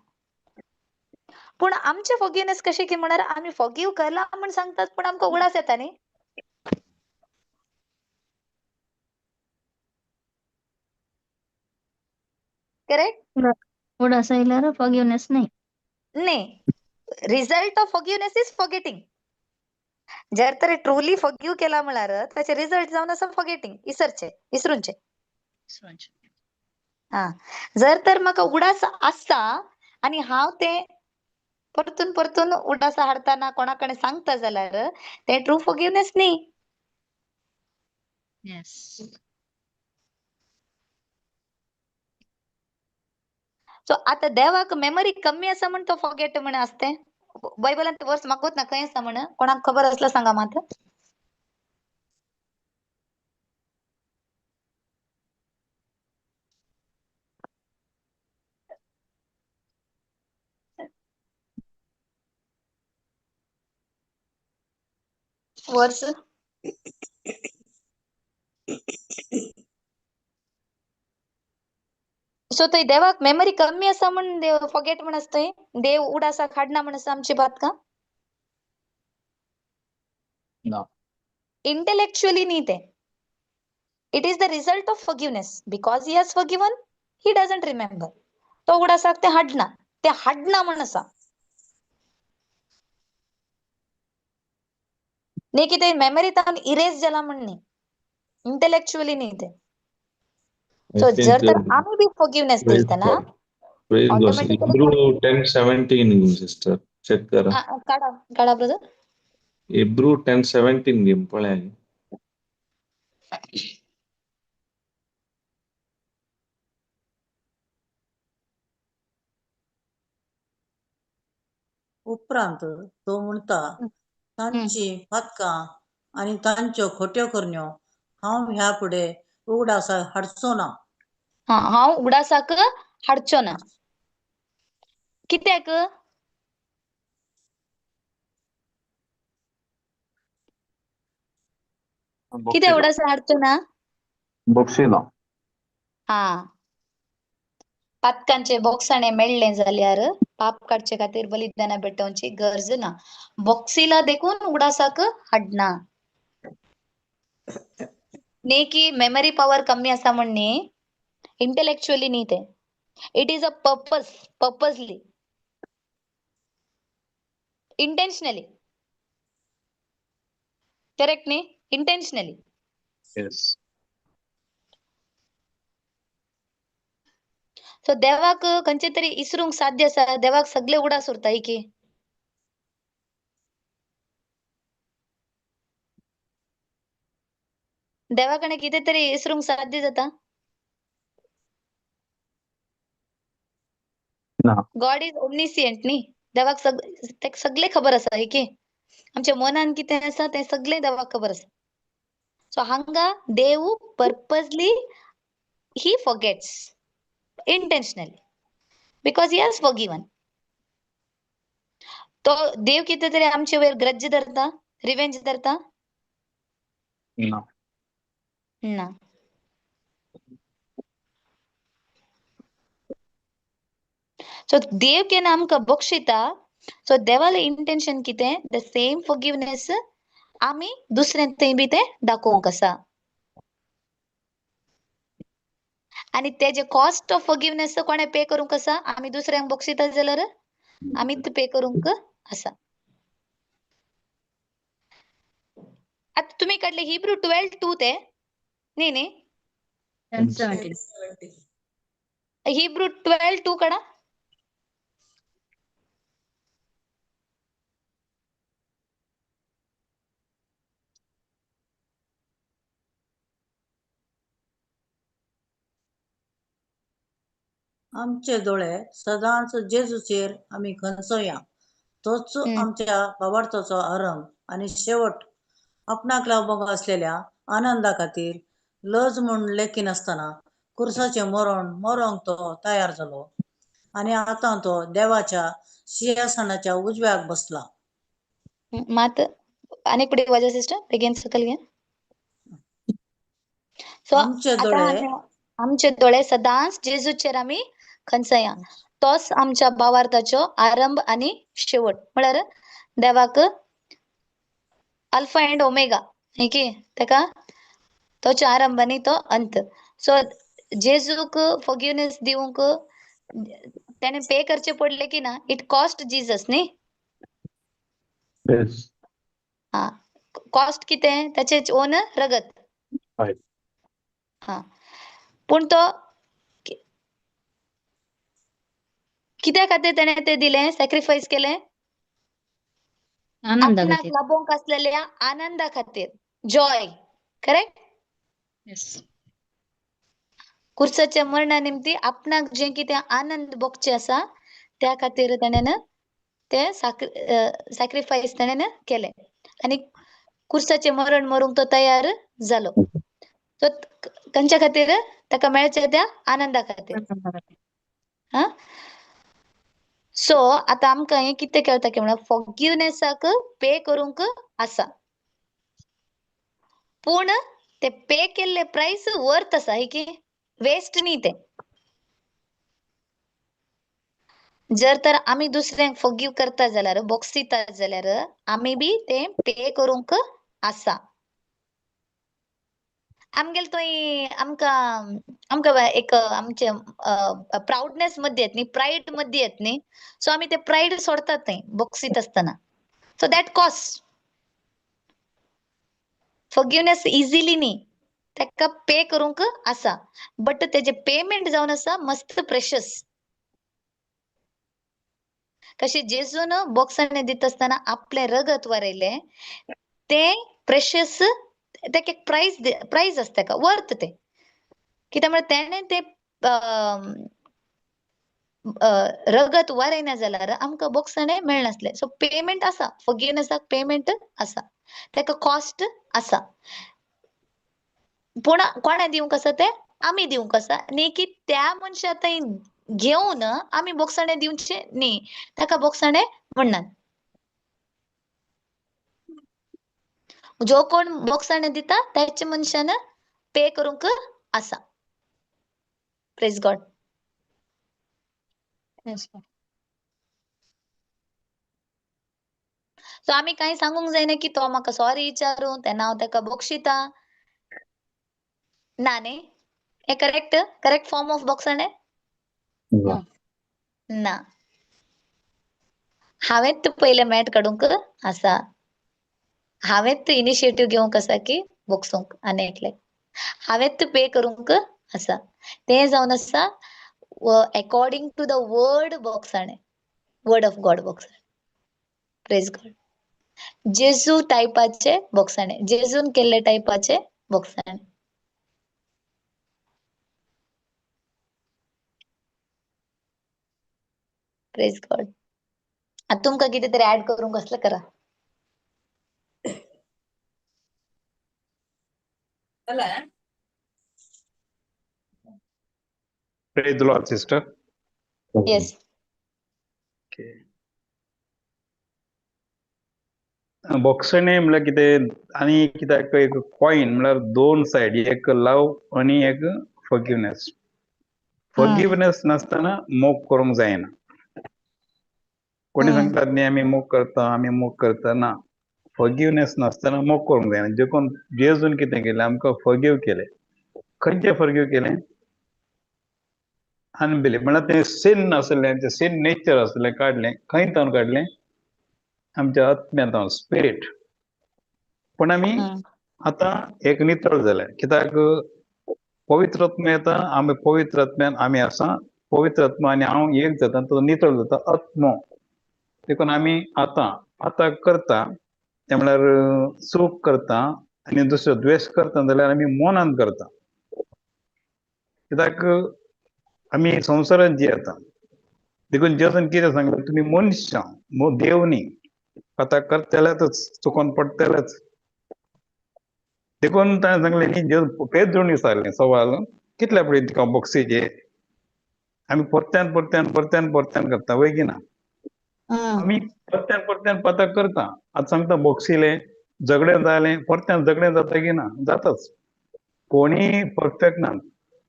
पूण आमचे फॉरगिवनेस कशें की म्हळ्यार आमी फॉरगिव केला म्हण सांगतात, पूण आमकां उगडास येता न्ही. करेक्ट? उगडास आयल्यार फॉरगिवनेस न्ही. न्ही, result of forgiveness is forgetting. जर तर ट्रुली फॉरगिव केला म्हळ्यार ताचे रिजल्ट जावन आसा फॉरगेटिंग, इसरचे, इसरूनचे. हा, जर तर म्हाका उगडास आसता आनी हांव ते परतून परतून उगडास हाडटाना कोणा कडेन सांगता जाल्यार ते ट्रू फॉरगिवनेस न्ही. येस. सो आतां देवाक मेमरी कमी आसा म्हण तो फॉरगेट म्हण आसते बायबलांत वर्स म्हाका ना खंय आसा म्हण कोणाक खबर आसल्यार सांगा मात. वर्स सो थंय देवाक मेमरी कमी आसा म्हण देव फॉरगेट म्हण आसतय, देव उडासाक हाडना म्हण आसा आमची बात का? ना. इंटेलेक्चुअली न्ही ते. It is the result of forgiveness. Because he has forgiven, he doesn't remember. तो उडासाक ते हाडना, ते हाडना म्हण आसा. न्ही कितें मेमरी तावन इरेज जाला म्हण न्ही, इंटेलेक्चुअली न्ही ते. I so think जर तर आमी बी फॉरगिवनेस praise दितना God. Praise God. Automatically Hebrew 10:17 sister. Check करा. काडा काडा ब्रदर. Hebrew 10:17 game पळया. उपरांत तो म्हणटा तांची पातकां आनी तांच्यो खोट्यो करण्यो हांव ह्या फुडें उगडासाक हाडचो ना. हा, हांव उगडासाक हाडचो ना. कित्याक? कित्याक उगडासाक हाडचो ना? बक्षिला. हा, पातकांचे बोक्साणे मेळ्ळें जाल्यार पाप काडचे खातीर बलिदाना भेटोवची गरज ना. बॉक्सिला देखून उगडासाक हाडना. न्ही की मेमरी पावर कमी आसा म्हण न्ही, इंटेलेक्चुअली न्ही ते. It is a purpose, purposely, intentionally. Correct न्ही? इंटेन्शनली. येस. सो देवाक खंयचे तरी इसरूंक साध्य आसा, देवाक सगळे उगडास उरता की. देवा कडेन कितें तरी इसरूंक साध्य जाता? ना. गॉड is ओमनिसियंट न्ही, देवाक तेका सगळें खबर आसा, हे की आमच्या मनान कितें आसा तें सगळें देवाक खबर आसा. सो हांगा देव purposely he forgets intentionally because he has forgiven. तो देव कितें तरी आमचे वयर ग्रज्ज धरता, रिवेंज धरता ना. ना. सो देव केन्ना आमकां बक्षिता, सो देवालें इंटेन्शन कितें, the same forgiveness आमी दुसऱ्यांक थंय बी तें दाखोवंक आसा. आनी तेजे कॉस्ट ऑफ फॉरगिवनेस कोणें पे करूंक आसा, आमी दुसऱ्यांक बक्षिता जाल्यार आमीच पे करूंक आसा. आतां तुमी काडले हिब्रू 12:2 ते न्ही न्ही, 10:17. हिब्रू 12:2 काडा. आमचे दोळे सदांच जेजूचेर आमी खंचोया, तोच आमच्या भावार्थाचो आरंभ आनी शेवट. आपणाक लाभूंक आसलेल्या आनंदा खातीर लज म्हूण लेखिनासतना कुर्साचें मरण मरोंक तो तयार जालो आनी आतां तो देवाच्या सिंहासनाच्या उजव्याक बसला. मात आनीक फुडें वाजा सिस्टर, बेगीन सकयल घे. सो आमचे दोळे आमचे दोळे सदांच जेजूचेर आमी खंचया, तोच आमच्या भावार्थाचो आरंभ आनी शेवट. म्हळ्यार देवाक अल्फा अँड ओमेगा न्ही की, तेका तोचो आरंभ आनी तो अंत. सो जेजूक फॉरगिवनेस दिवंक तेणे पे करचे पडले की ना, it cost Jesus न्ही. हा, कॉस्ट कितें, ताचें ओन रगत. हा, पूण तो कित्या खातीर तेणें तें दिलें, सॅक्रिफायस केलें? आपणाक लाभोवंक आसलेल्या आनंदा खातीर, जॉय. करेक्ट. कुर्साच्या मरणा निमती आपणाक जें कितें आनंद भोगचें आसा त्या खातीर तेणें तें सॅक्रिफायस तेणें केलें आनी कुर्साचें मरण मरूंक तो तयार जालो. तो खंयच्या खातीर, ताका मेळचें त्या आनंदा खातीर. हा, सो आतां आमकां हें कितें कळटा की म्हणल्यार फॉरगिवनेसाक पे करूंक आसा, पूण ते पे केल्ले प्रायस वर्थ आसा, हे की वेस्ट न्ही तें. जर तर आमी दुसऱ्यांक फॉरगिव करता जाल्यार, बोक्सिता जाल्यार आमी बी ते पे करूंक आसा. आमगेले थंय आमकां आमकां एक आमचे प्रावडनेस मद्दे येत न्ही, प्रायड मद्दे येत न्ही, सो आमी ते प्रायड सोडतात थंय बोक्सीत आसतना. So that cost forgiveness easily न्ही, ताका पे करूंक आसा, बट तेजे पेमेंट जावन आसा मस्त प्रेशस. कशें जेजून बोक्सांनी दिता आसतना आपलें रगत वारयलें, तें प्रेशस, तेका एक प्रायज प्रायज आसता, तेका वर्थ तें. कित्याक म्हळ्यार तेणें तें रगत वारयना जाल्यार आमकां बोक्साणें मेळनासलें. सो पेमेंट आसा, फॉरगिवनेसाक पेमेंट आसा, तेका कॉस्ट आसा, पूण कोणें दिवंक आसा तें आमी दिवंक आसा न्ही, की त्या मनशा थंय घेवन आमी बोक्साणें दिवचें न्ही, ताका बोक्साणें म्हणनात. जो कोण बोक्साणें दिता त्याच्या मनशान पे करूंक आसा. Praise God. सो आमी कांय सांगूंक जायना की तो म्हाका सॉरी विचारूं तेन्ना हांव ताका बक्षिता ना न्ही, हें करेक्ट करेक्ट फॉर्म ऑफ बोक्साणें ना. हांवें पयलें मॅट काडूंक आसा, हांवें इनिशिएटीव घेवंक आसा की बोक्सूंक आनी एकल्याक हांवें पे करूंक आसा. तें जावन आसा अकॉर्डिंग टू the word बोक्साणें, word of God बोक्साणें. Praise God. जेजू टायपाचे बोक्साणें, जेजून केल्ले टायपाचे बोक्साणें. Praise God. आतां तुमकां कितें तरी ऍड करूंक आसल्यार करा. Praise the Lord, sister. Yes. Okay. बोक्सणे म्हणल्यार कितें आनी कित्याक एक कॉइन म्हणल्यार दोन सायड, एक लव आनी एक फॉरगिवनेस. फॉरगिवनेस नासतना मोग करूंक जायना. कोणी सांगतात न्ही आमी मोग करता, आमी मोग करता, ना. फॉरगिवनेस नासतना मोग करूंक जायना. देखून जेजून कितें केलें, आमकां फॉरगिव केलें. खंयचें फॉरगिव केलें? अनबिलीफ म्हणल्यार तें सिन आसलें, तें सिन नेचर आसलें, काडलें. खंय तावन काडलें? आमच्या आत्म्यांत, स्पिरीट. पूण आमी आतां एक नितळ जालें. कित्याक पवित्र आत्मा येता, आमी पवित्र आत्म्यान आमी आसा, पवित्र आत्मा आनी हांव एक जाता, तो नितळ जाता आत्मो. देखून आमी आतां आतां करता तें म्हणल्यार चूक करता आनी दुसरो द्वेश करता जाल्यार आमी मनान करता. कित्याक आमी संवसारांत जियेता. देखून जेजून कितें सांगलें, तुमी मनशां, देव न्ही. आतां करतलेच, चुकोन पडटलेच. देखून ताणें सांगलें न्ही, जेजू पेद्रून विचारलें सवाल, कितल्या पळय तुका बोक्सीचे आमी परत्यान परत्यान परत्यान परत्यान करता वय की ना? आमी परत्यान परत्यान पता करता. आतां सांगता बोक्सिलें झगडें जालें, परत्यान झगडें जाता की ना? जाताच. कोणी परफेक्ट ना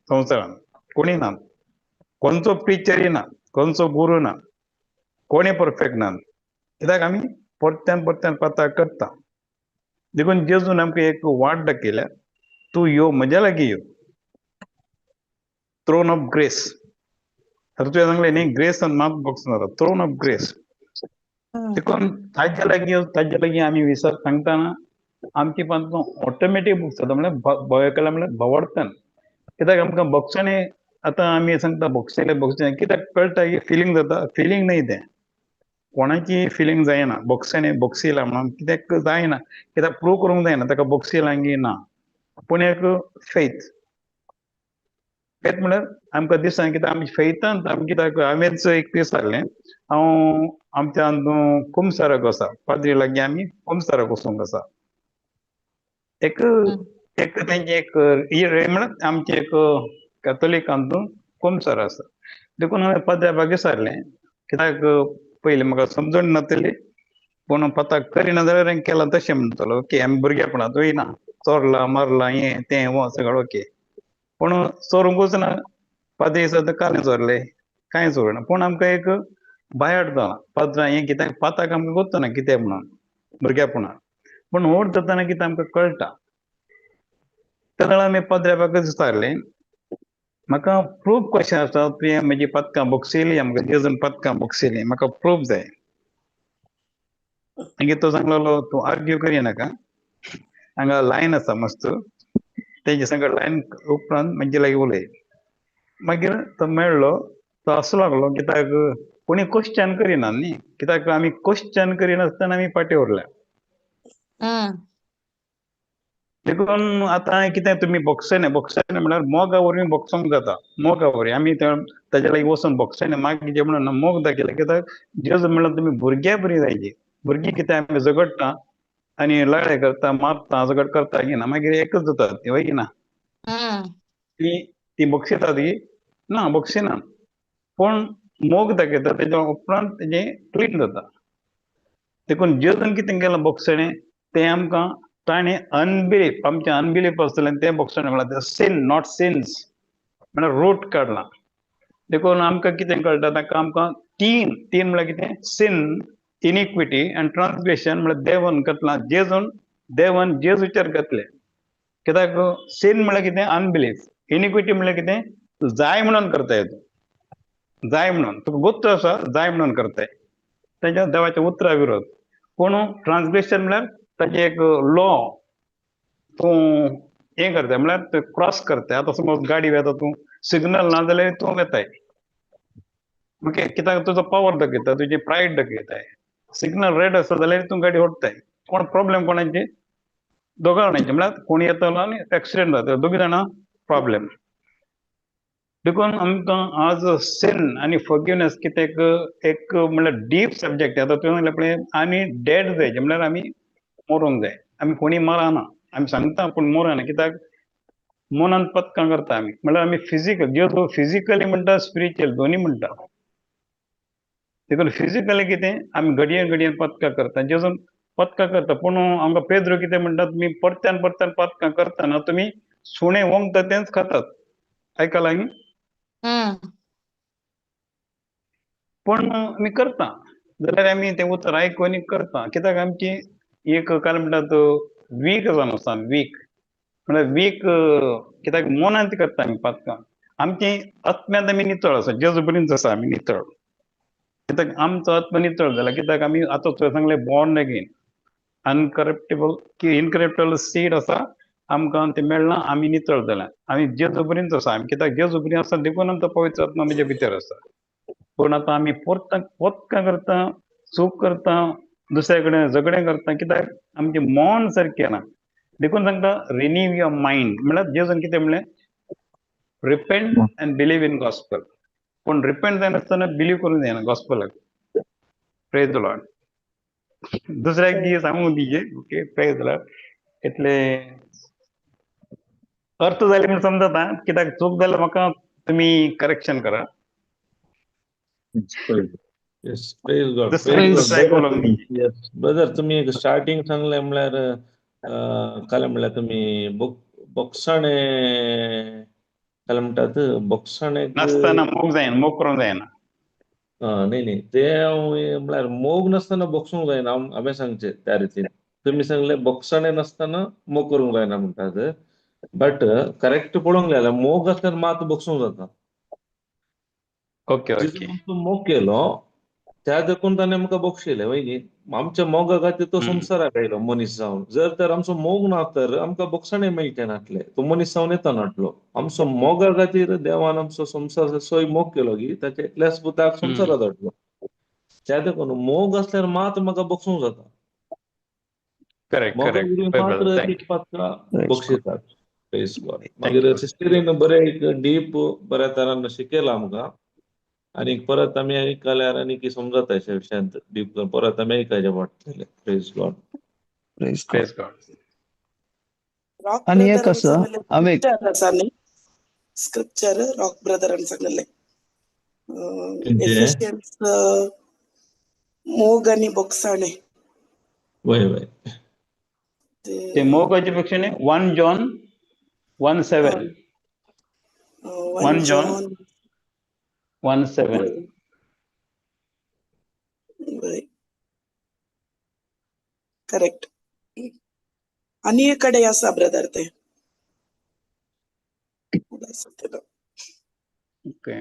संवसारान, कोणी ना, कोणचो टिचरय ना, कोणचो गुरू ना, कोणी परफेक्ट ना. कित्याक आमी परत्यान परत्यान पता करता. देखून जेजून आमकां एक वाट दाखयल्या, तूं यो म्हज्या लागीं यो, थ्रोन ऑफ ग्रेस. आतां तुवें सांगलें न्ही ग्रेस आनी मात बॉक्स जाता, थ्रोन ऑफ ग्रेस. देखून ताज्या लागीं, ताज्या लागीं आमी विसर सांगतना आमची पण ऑटोमॅटीक बुक्स जाता. म्हणल्यार भंय केला म्हणल्यार भोवडतान. कित्याक आमकां बॉक्सांनी आतां आमी सांगता बोक्सेले बोक्सांनी, कित्याक कळटा की फिलींग जाता. फिलींग न्ही तें, कोणाची फिलींग जायना. बोक्सांनी बोक्सिला म्हणून कित्याक जायना, कित्याक प्रूव करूंक जायना ताका बोक्सिला की ना. पूण एक फेथ, फेथ म्हणल्यार आमकां दिसना कित्याक आमी फेथान आमी कित्याक हांवेंच एक दीस जालें, हांव आमच्या कुमसारक आसा, पाद्री लागीं आमी कुमसारक वचूंक आसा. एक एक तेंचे एक म्हणल्यार आमचें एक कॅथोलिकांतून कुमसार आसा. देखून हांवें पाद्र्या लागीं विचारलें, कित्याक पयलीं म्हाका समजण नासली, पूण पता करिना जाल्यार हांवें केलां तशें म्हणटलो. ओके, आमी भुरगेपणांत वयना, चोरलां मारलां हें तें हो सगळें ओके, पूण चोरूंकूच ना. पाद्री सद्दां कालें चोरलें, कांय चोरूं ना. पूण आमकां एक बायाट जाला पाद्रा हें कित्याक पाताक आमकां गोत्तो ना कितें म्हणून भुरगेपणांत. पूण व्हड जातना कितें आमकां कळटा. तेन्ना आमी पाद्र्या बाकच विचारलें, म्हाका प्रूफ कशें आसा तुवें म्हजी पदकां बोगसिली, आमकां जेजून पदकां बोगसिली, म्हाका प्रूफ जाय. मागीर तो सांगलेलो, तूं आर्ग्यू करिनाका, हांगा लायन आसा मस्त, तेजे संगट लायन उपरांत म्हजे लागीं उलय. मागीर तो मेळ्ळो, तो असो लागलो कित्याक कोणी क्वेश्चन करिना न्ही, कित्याक आमी क्वेश्चन करिनासतना आमी फाटीं उरल्या. देखून आतां कितें तुमी बोक्सने, बोक्सने म्हणल्यार मोगा वरवीं बोक्सोंक जाता. मोगा वरवीं आमी ताज्या लागीं वचून बोक्सने मागीर म्हणून मोग दाखयला. कित्याक जेजू म्हणल्यार तुमी भुरग्यां बरी जायची. भुरगीं कितें आमी झगडटा आनी लढाय करता, मारता, झगड करता की ना, मागीर एकच जाता ती, वय की ना? ती ती बक्षिता ती ना, बक्षिना, पूण मोग दाखयता. तेज्या उपरांत तेजें क्लीन जाता. देखून जेजून कितें केलां बोक्सणें तें आमकां ताणें अनबिलीफ, आमचें अनबिलीफ आसतलें तें बोक्सणें म्हणल्यार सिन not since म्हणल्यार रूट काडलां. देखून आमकां कितें कळटा, ताका आमकां तीन तीन म्हणल्यार कितें, सिन, इनिक्विटी आनी ट्रान्सग्रेशन म्हणल्यार देवन घातलां, जेजून देवन जेजूचेर घातलें. कित्याक सिन म्हणल्यार कितें, अनबिलीफ, इनिक्विटी म्हणल्यार कितें, जाय म्हणून करताय तूं, जाय म्हणून तुका गोत्त आसा, जाय म्हणून करताय, तेज्या देवाच्या उतरा विरोध. पूण ट्रान्सग्रेशन म्हणल्यार ताजें एक लॉ तूं हें करताय, म्हणल्यार तूं क्रॉस करताय. आतां समज गाडी वेता, तूं सिग्नल ना जाल्यार तूं वेताय, ओके, कित्याक तुजो पावर दाखयता, तुजी प्रायड दाखयताय. सिग्नल रेड आसा जाल्यार तूं गाडी ओडटाय. कोण प्रॉब्लेम कोणाचे, दोगां जाणांचे, म्हणल्यार कोण येतलो आनी एक्सिडेंट जाता, दोगी जाणां प्रॉब्लेम. देखून आमकां आज सिन आनी फॉरगिवनेस कितें एक म्हणल्यार डीप सब्जेक्ट. आतां तुवें म्हणलें पळय आमी डेड जाय, म्हणल्यार आमी मरोंक जाय. आमी कोणी मरना, आमी सांगता पूण मरना, कित्याक मनान पत्कां करता आमी. म्हणल्यार आमी फिजिकल, जो फिजिकली म्हणटा स्पिरिच्युअल दोनी म्हणटा. देखून फिजिकली कितें आमी घडयेन घडयेन पत्कां करता, जेजून पत्कां करता. पूण आमकां पेद्रो कितें म्हणटा, तुमी परत्यान परत्यान पत्कां करतना तुमी सुणें वोंगता तेंच खातात. आयकलां न्ही? पूण आमी करता जाल्यार आमी तें उतर आयकून करता, कित्याक आमची एक काय म्हणटात वीक जावन आसा. वीक म्हणल्यार वीक कित्याक मनांत करता आमी पातकां. आमची आत्म्यांत आमी नितळ आसा, जेजू पर्यंत आसा आमी नितळ, कित्याक आमचो आत्मा नितळ जाला. कित्याक आमी आतां तुवें सांगलें बॉर्न अगेन, अनकरप्टेबल की इनकरप्टेबल सीड आसा, आमकां तें मेळ्ळां, आमी नितळ जाल्या, आमी जेजू पर्यंत आसा. आमी कित्याक जेजू पर्यंत आसा देखून आमचो पवित्र आत्मा आमच्या भितर आसा. पूण आतां आमी पोतकां करता, चूक करता, दुसऱ्या कडेन झगडें करता, कित्याक आमचें मन सारकें ना. देखून सांगता रिन्यू your mind. म्हणल्यार जेजून कितें म्हणलें, repent and believe in gospel. पूण रिपेंट जायनासतना बिलीव करूंक जायना गॉस्पलाक. Praise the Lord. दुसऱ्याक दी सांगूंक दिजे. ओके, प्रेज the Lord. इतले अर्थ जाले म्हूण समजता, कित्याक चूक जाल्यार म्हाका तुमी करेक्शन करा. Yes, praise God. Yes, brother, तुमी एक स्टार्टिंग सांगलें म्हणल्यार काल म्हणल्यार तुमी बोक्साणे काल म्हणटात बोक्साणे नासतना मोग जायना, मोग करूंक जायना. न्ही न्ही तें हांव म्हणल्यार मोग नासतना बोक्सूंक जायना हांवें सांगचें त्या रितीन. तुमी सांगलें बोक्साणे नासतना मोग करूंक जायना म्हणटात, बट करेक्ट पळोवंक जाल्यार मोग आसल्यार मात बोक्सूंक जाता. ओके ओके, मोग केलो त्या देखून ताणें आमकां बक्षिलें वय न्ही. आमच्या मोगा खातीर तो संवसाराक आयलो मनीस जावन. जर तर आमचो मोग ना तर आमकां बक्षाणे मेळचें नासलें, तो मनीस जावन येता नासलो. आमचो मोगा खातीर देवान आमचो संवसार सोय मोग केलो की ताच्या एकल्याच पुताक संवसाराक धाडलो. त्या देखून मोग आसल्यार मात म्हाका बक्षूंक जाता. करेक्ट, मात्र ती पात्रां बक्षितात. मागीर सिस्टरीन बरें एक डीप बऱ्या तरान शिकयलां आमकां. आनी परत आमी आयकल्यार आनी की समजता ह्या विशयांत डीप परत आमी आयकायचें पडटलें. Praise God. Praise God. आनी एक आसा हांवें स्क्रिप्चर रॉक ब्रदरान सांगलें एफिशियन्स मोग आनी बोक्साणे. वय वय, ते मोगाचे पेक्षा न्ही 1 John 1:7. 1 John 1:7. Correct. आनी एक कडेन आसा ब्रदर ते. ओके,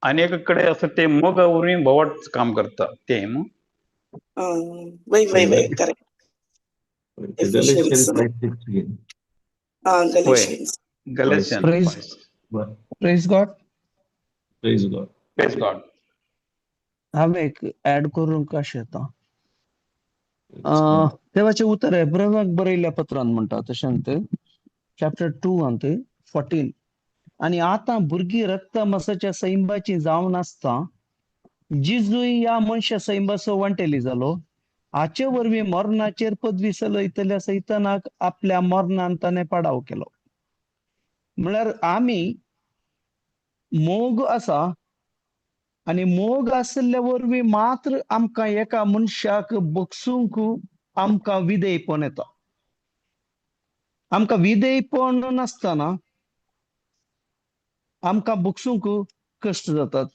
आनी एक कडेन आसा ते मोगा वरवीं भोवट काम करता ते. वय वय वय, correct. Galatians. Praise God. Praise God. Praise God. हांवें एक ऍड करूंक अशें येता. देवाचें उतर एब्रावाक बरयल्ल्या पत्रान म्हणटा तशें चॅप्टर 2 अंत 14. आनी आतां भुरगीं रक्त मासाच्या सैंबाची जावन आसता, जिजूय ह्या मनशा सैंबाचो वांटेली जालो, हाचे वरवीं मरणाचेर पदवी चलयतल्या सैतानाक आपल्या मरणान ताणें पाडाव केलो. म्हळ्यार आमी मोग आसा आनी मोग आशिल्ल्या वरवीं मात्र आमकां एका मनशाक बगसूंक आमकां विधेयपण येता. आमकां विधेयपण नासतना आमकां बगसूंक कश्ट जातात.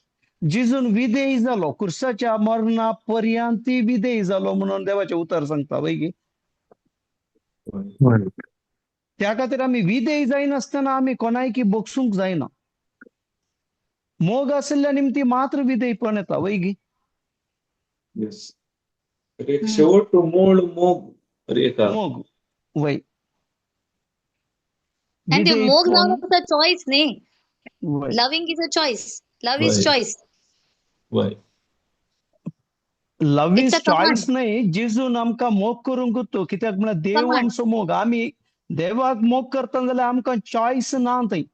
जिजून विधेय जालो, कुर्साच्या मरणा पर्यंत विधेय जालो म्हणून देवाचें उतर सांगता वय की. त्या खातीर आमी विधेय जायनासतना आमी कोणायकी बगसूंक जायना. मोग आशिल्ल्या निमती मात्र विधेयपण येता वय गी. शेवट मोड मोग मोग वय. And the मोग जावन चॉयस न्ही, loving is a choice. Love is choice. Love is choice न्ही, जेजून आमकां मोग करूंक तो, कित्याक म्हळ्यार देव आमचो मोग. आमी देवाक मोग करता जाल्यार आमकां चॉयस ना थंय.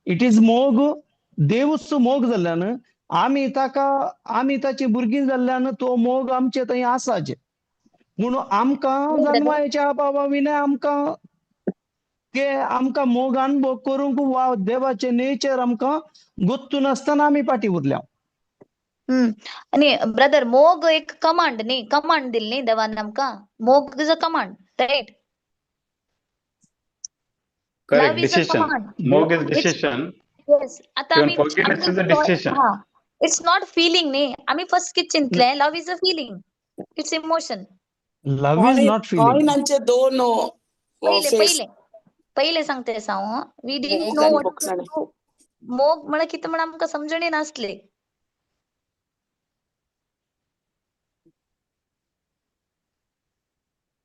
It is मोग, देवूच मोग जाल्ल्यान आमी ताका, आमी ताची भुरगीं जाल्ल्यान तो मोग आमचे थंय आसाचे. म्हणून आमकां जन्माच्या बाबा विना आमकां ते आमकां मोग अनुभव करूंक वा देवाचे नेचर आमकां गोत्तू नासतना आमी फाटीं उरल्या. आनी ब्रदर मोग एक कमांड न्ही, कमांड दिली न्ही देवान आमकां. मोग is a command, right? Correct, love is a decision. Command. मोग is it's decision. Yes, आता इवन आमी फॉरगिवनेस is a decision. हा, it's not feeling न्ही. आमी फर्स्ट कितें चिंतलें, love is a feeling, it's emotion. Love is not feeling. कॉइनांचे दोन पहिले फेस. पहिले पहिले सांगते हांव, we didn't मोग नो आनी what बोगसाणें. मोग म्हळ्यार कितें म्हण आमकां समजणी नासली.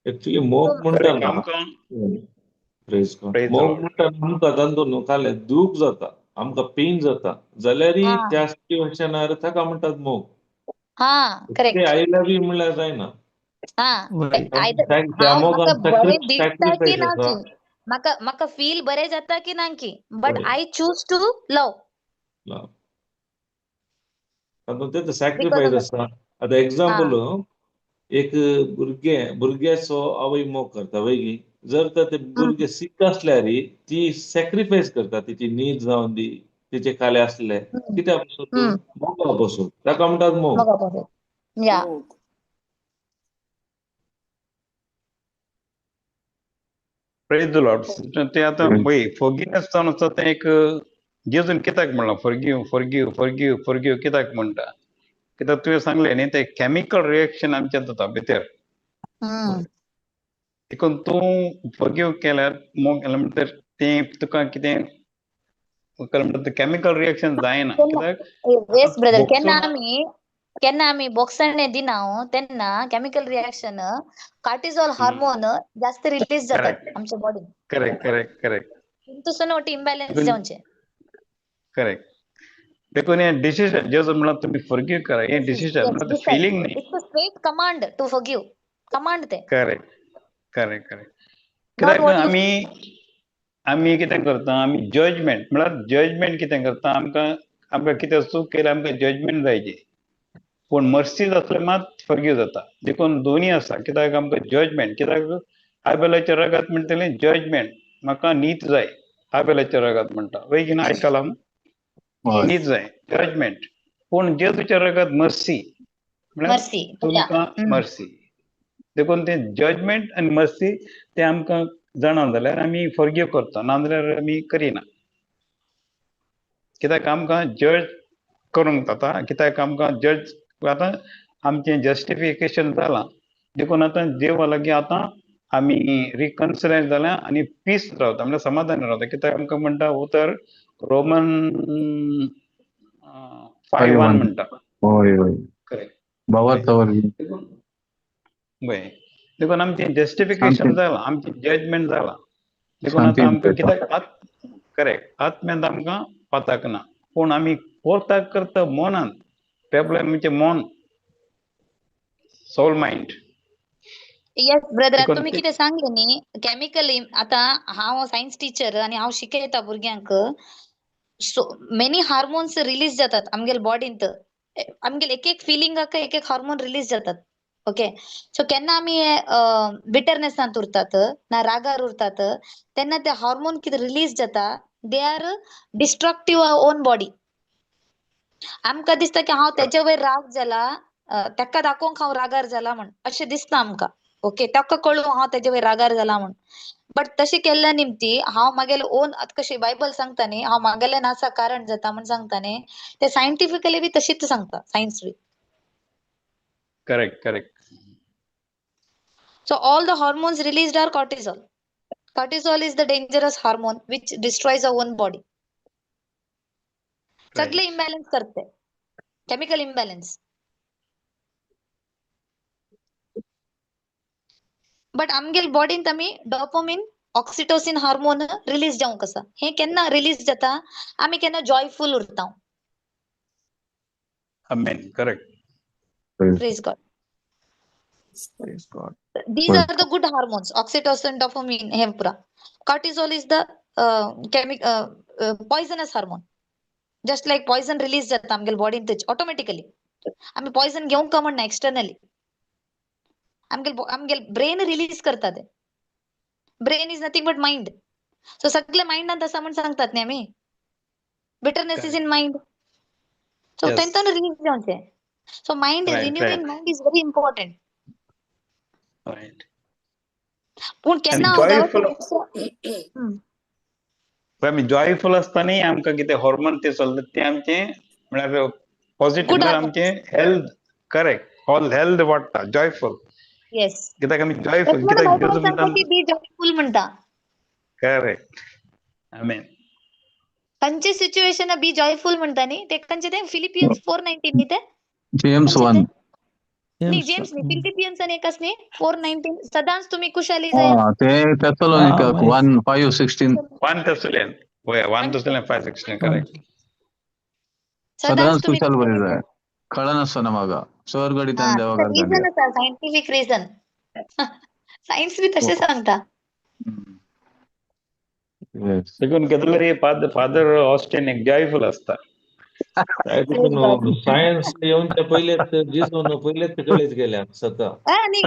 एक्चुअली मोग म्हणटा करेक्ट ना, आमकां प्रेज गॉड, प्रेज मोग लॉर्ड. म्हणटा आमकां तांतून खालें दूख जाता, आमकां पेन जाता जाल्यारय हा त्या सिट्युएशनार ताका म्हणटात मोग. हा ते करेक्ट. I love you म्हणल्यार जायना. हा वय. त्या हांव मोगान म्हाका बरें दिसता की सॅक्रिफायस ना आसा. की म्हाका म्हाका फील बरें जाता की ना की, बट वय. I choose to love तातूंत तें because sacrifice of आसा. आतां हा एग्जाम्पल, एक भुरग्याचो आवय मोग करता वय गी, जर तर ते भुरगे सीक आसल्यार ती सॅक्रिफायस करता, तिची न्हीद जावन दी, तिचे खाले आसले कित्या पसून, मोगा पसून, ताका म्हणटात मोग. मोगा पसून, या. मोग. प्रेज the Lord. ते आतां पळय फॉरगिवनेस जावन आसा तें एक जेजून कित्याक म्हणलां फॉरगिव फॉरगिव फॉरगिव फॉरगिव कित्याक म्हणटा? कित्याक तुवें सांगलें न्ही तें केमिकल रिएक्शन आमच्यात जाता भितर. देखून तूं फॉरगिव केल्यार मोग केल्यार म्हणटर तें तुका कितें म्हणटा केमिकल रिएक्शन जायना. कित्याक येस ब्रदर, केन्ना बोगसून आमी केन्ना आमी बोक्साणे दिना तेन्ना केमिकल रिएक्शन, कार्टिसॉल हार्मोन जास्त रिलीज जातात करेक्ट आमच्या बॉडीन. करेक्ट करेक्ट करेक्ट तितून वटी इम्बॅलन्स देखून जावचें. करेक्ट. देखून हें डिसिजन जेजून म्हणलां तुमी फॉरगिव करा, हें डिसिजन म्हणल्यार तें फिलींग न्ही. It's a straight command to forgive, command तें. करेक्ट करेक्ट करेक्ट not कित्याक what you आमी आमी कितें करता, आमी जजमेंट म्हळ्यार जजमेंट कितें करता, आमकां आमकां कितें चूक केली आमकां जजमेंट जायची, पूण मर्सी जातले मात फॉरगिव जाता. देखून दोनी आसा. कित्याक आमकां जजमेंट, कित्याक आबेलाच्या रगात म्हणटलें जजमेंट, म्हाका नीत जाय, आबेलाच्या रगात म्हणटा वय की ना, आयकलां? नीत जाय, जजमेंट. पूण जेजूच्या रगात मर्सी म्हळ्यार मर्सी तुमकां मर्सी. देखून तें जजमेंट आनी मर्सी तें आमकां जाणा जाल्यार आमी फॉरगिव करता, नाजाल्यार आमी करिना. कित्याक आमकां जज करूंक जाता, कित्याक आमकां जज आतां आमचें जस्टिफिकेशन जालां, देखून आतां देवा लागीं आतां आमी रिकन्सिलायज जाल्या आनी पीस रावता, म्हणल्यार समाधान रावता. कित्याक आमकां म्हणटा उतर रोमन 5:1 म्हणटा. हय हय, करेक्ट. भावार्थावर. वय, देखून आमचें जस्टिफिकेशन जालां, आमचें जजमेंट जालां, देखून आतां आमकां कित्याक करेक्ट आत्म्यांत आमकां पाताक ना, पूण आमी कोर्ताक करता मनान, प्रॉब्लेम म्हणजे मन, सोल मायंड. येस ब्रदर, तुमी कितें सांगलें न्ही केमिकल, आतां हांव सायन्स टिचर आनी हांव शिकयता भुरग्यांक, सो मेनी हार्मोन्स रिलीज जातात आमगेले बॉडींत, आमगेले एक एक फिलिंगाक एक एक हार्मोन रिलीज जातात. ओके, सो केन्ना आमी बिटरनेसांत उरतात ना रागार उरतात तेन्ना ते हार्मोन कितें रिलीज जाता, they are destructive our own body. आमकां दिसता की हांव तेजे वयर राग जाला, ताका दाखोवंक हांव रागार जाला म्हण अशें दिसता आमकां. ओके, ताका कळूं हांव तेजे वयर रागार जाला म्हण, बट तशें केल्ल्या निमती हांव मागेले ओन, आतां कशें बायबल सांगता न्ही, हांव मागेले नासा कारण जाता म्हण सांगता न्ही, ते सायंटिफिकली बी तशीच सांगता science B. Correct correct. So all the hormones released are cortisol. Cortisol is the dangerous hormone which destroys our own body. सगळे इम्बॅलन्स करते, केमिकल इम्बॅलन्स. बट आमगेल बॉडींत आमी डॉपोमीन, ऑक्सिटोसिन हार्मोन रिलीज जावंक आसा. हे केन्ना रिलीज जाता? आमी केन्ना जॉयफूल उरता. आमेन. Correct. Praise God. Praise God. These are the good hormones, oxytocin, dopamine हे पुरा. Cortisol is the poisonous hormone. Just like poison release जाता आमगेले बॉडीन ऑटोमॅटिकली. आमी पॉयझन घेवंक म्हणना एक्सटर्नली, आमगेले आमगेले ब्रेन रिलीज करता ते. Brain is nothing but mind. So सगळे माइंडांत आसा म्हण सांगतात न्ही आमी. Bitterness is in mind. So तेंतून रिलीज जावचें. So mind, renewing mind is very important. पूण केन्ना आमी जॉयफुल आसतना आमकां कितें हॉर्मोन ते चलता ते आमचे म्हळ्यार पॉझिटिव्ह, आमचे हेल्थ करेक्ट, ऑल हेल्थ वाडटा. जॉयफुल, कित्याक आमी जॉयफुल, कित्याक बी जॉयफुल म्हणटा. करेक्ट, आमेन. खंयचे सिच्युएशन बी जॉयफुल म्हणटा न्ही, ते खंयचे ते फिलिपियन्स 4:19 न्ही ते, जेम्स 1 न्ही, जेम्स न्ही, फिलिपियन्स आनी एक न्ही 4:19, सदांच तुमी खुशाली जाय. ते थेसलोनिका 1:5-16, 1 थेसलोनिकन, वय 1 थेसलोनिकन 5:16, करेक्ट. सदांच खुशाल बरी जाय, कळनासतना म्हाका सर गडितान देवा रिजन आसा, सायंटिफीक रिजन, सायन्स बी तशें सांगता. देखून केदलो फादर ऑस्टिन एक जॉयफुल आसता. सायन्स येवच्या पयलेच जेजून पयलेच कळीत गेल्या सता. न्ही,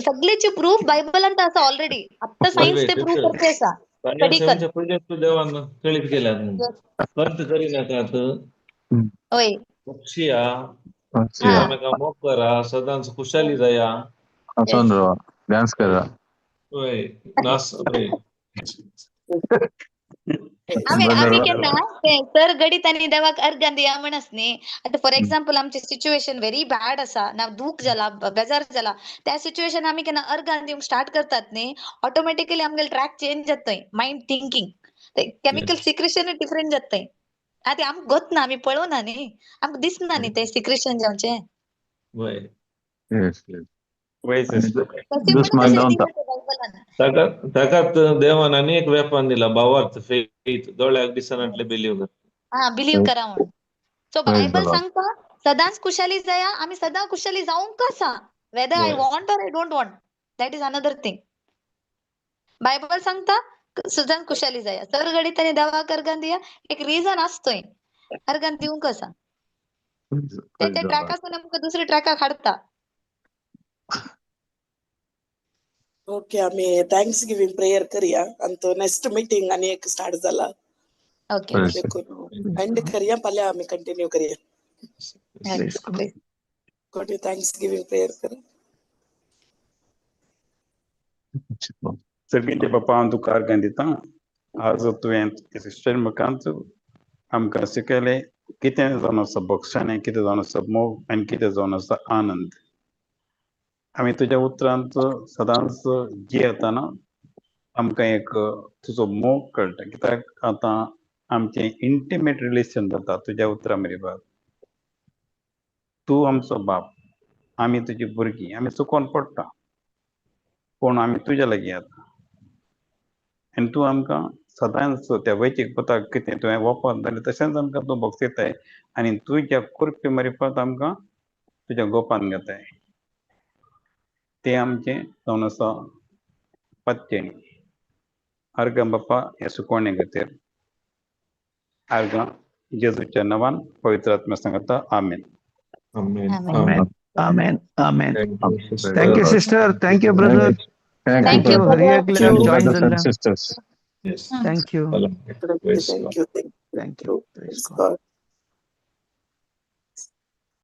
सगळेचे प्रूफ बायबलांत आसा ऑलरेडी. आतां सायन्स ते प्रूफ करते आसा. सायन्स येवच्या पयलेच देवान कळीत गेल्या. खर्च करिनाकात, हय, बक्षिया, एकामेका मोग करा, सदांच खुशाली जाया, हसोन रावा, डान्स करा, हय, नाच. हय, आमी आमी केन्ना सर गडीत आनी देवाक अर्गां दिया म्हणस न्ही. आतां फॉर एक्झाम्पल आमचे सिच्युएशन व्हेरी बॅड आसा ना, दूख जाला, बेजार जाला, त्या सिच्युएशन आमी केन्ना अर्गां दिवंक स्टार्ट करतात न्ही, ऑटोमॅटिकली आमगेले ट्रॅक चेंज जातय, mind thinking, chemical secretion different जातय. आतां आमकां गोत ना, आमी पळोवना न्ही, आमकां दिसना न्ही ते सिक्रेशन जावचें. ताकाच देवान आनी एक वेपन दिला, भावार्थ, फेथ, दोळ्याक दिसनातले बिलीव कर, हा बिलीव करा म्हणून. सो बायबल सांगता सदांच खुशाली जाया, आमी सदां खुशाली जावंक आसा, whether I want or I don't want, that is another thing. Bible सांगता सदांच खुशाली जाया, सर घडीत आनी देवाक अर्गां दिया, एक रिजन आसतोय अर्गां दिवंक आसा. ते ट्रॅकासून आमकां दुसऱ्या ट्रॅकाक हाडटा. ओके, आमी thanks giving प्रेयर करया आनी तो नेक्स्ट मिटींग आनी एक स्टार्ट जाला. ओके, एंड करया, फाल्यां आमी कंटिन्यू करया. कोणी thanks giving prayer कर. सगळीं बापा, हांव तुका अर्गां दिता, आज तुवें सिस्टर मुखांत आमकां शिकयलें कितें जावन आसा बक्षाणें, कितें जावन आसा मोग आनी कितें जावन आसा आनंद. आमी तुज्या उतरांत सदांच जियेतना आमकां एक तुजो मोग कळटा, कित्याक आतां आमचें इंटिमेट रिलेशन जाता तुज्या उतरां मरिबार. तूं आमचो बाप, आमी तुजी भुरगीं, आमी चुकोन पडटा पूण आमी तुज्या लागीं येता आनी तूं आमकां सदांच त्या वैचीक पताक कितें तुवें वपत जाल्यार तशेंच आमकां तूं बक्षयताय आनी तुज्या कृपे मारिफात आमकां तुज्या गोपान घेताय. ते आमचें जावन आसा पत्तेणी. अर्गां बापा हे सुकोवणे खातीर अर्गां जेजूच्या नांवान पवित्र आत्म्या सांगता, आमेन. Amen. Amen. Amen. Thank you, sister. Thank you, brother. Thank you. Thank you, brothers and sisters. Thank you. Thank you. Thank you. Praise God.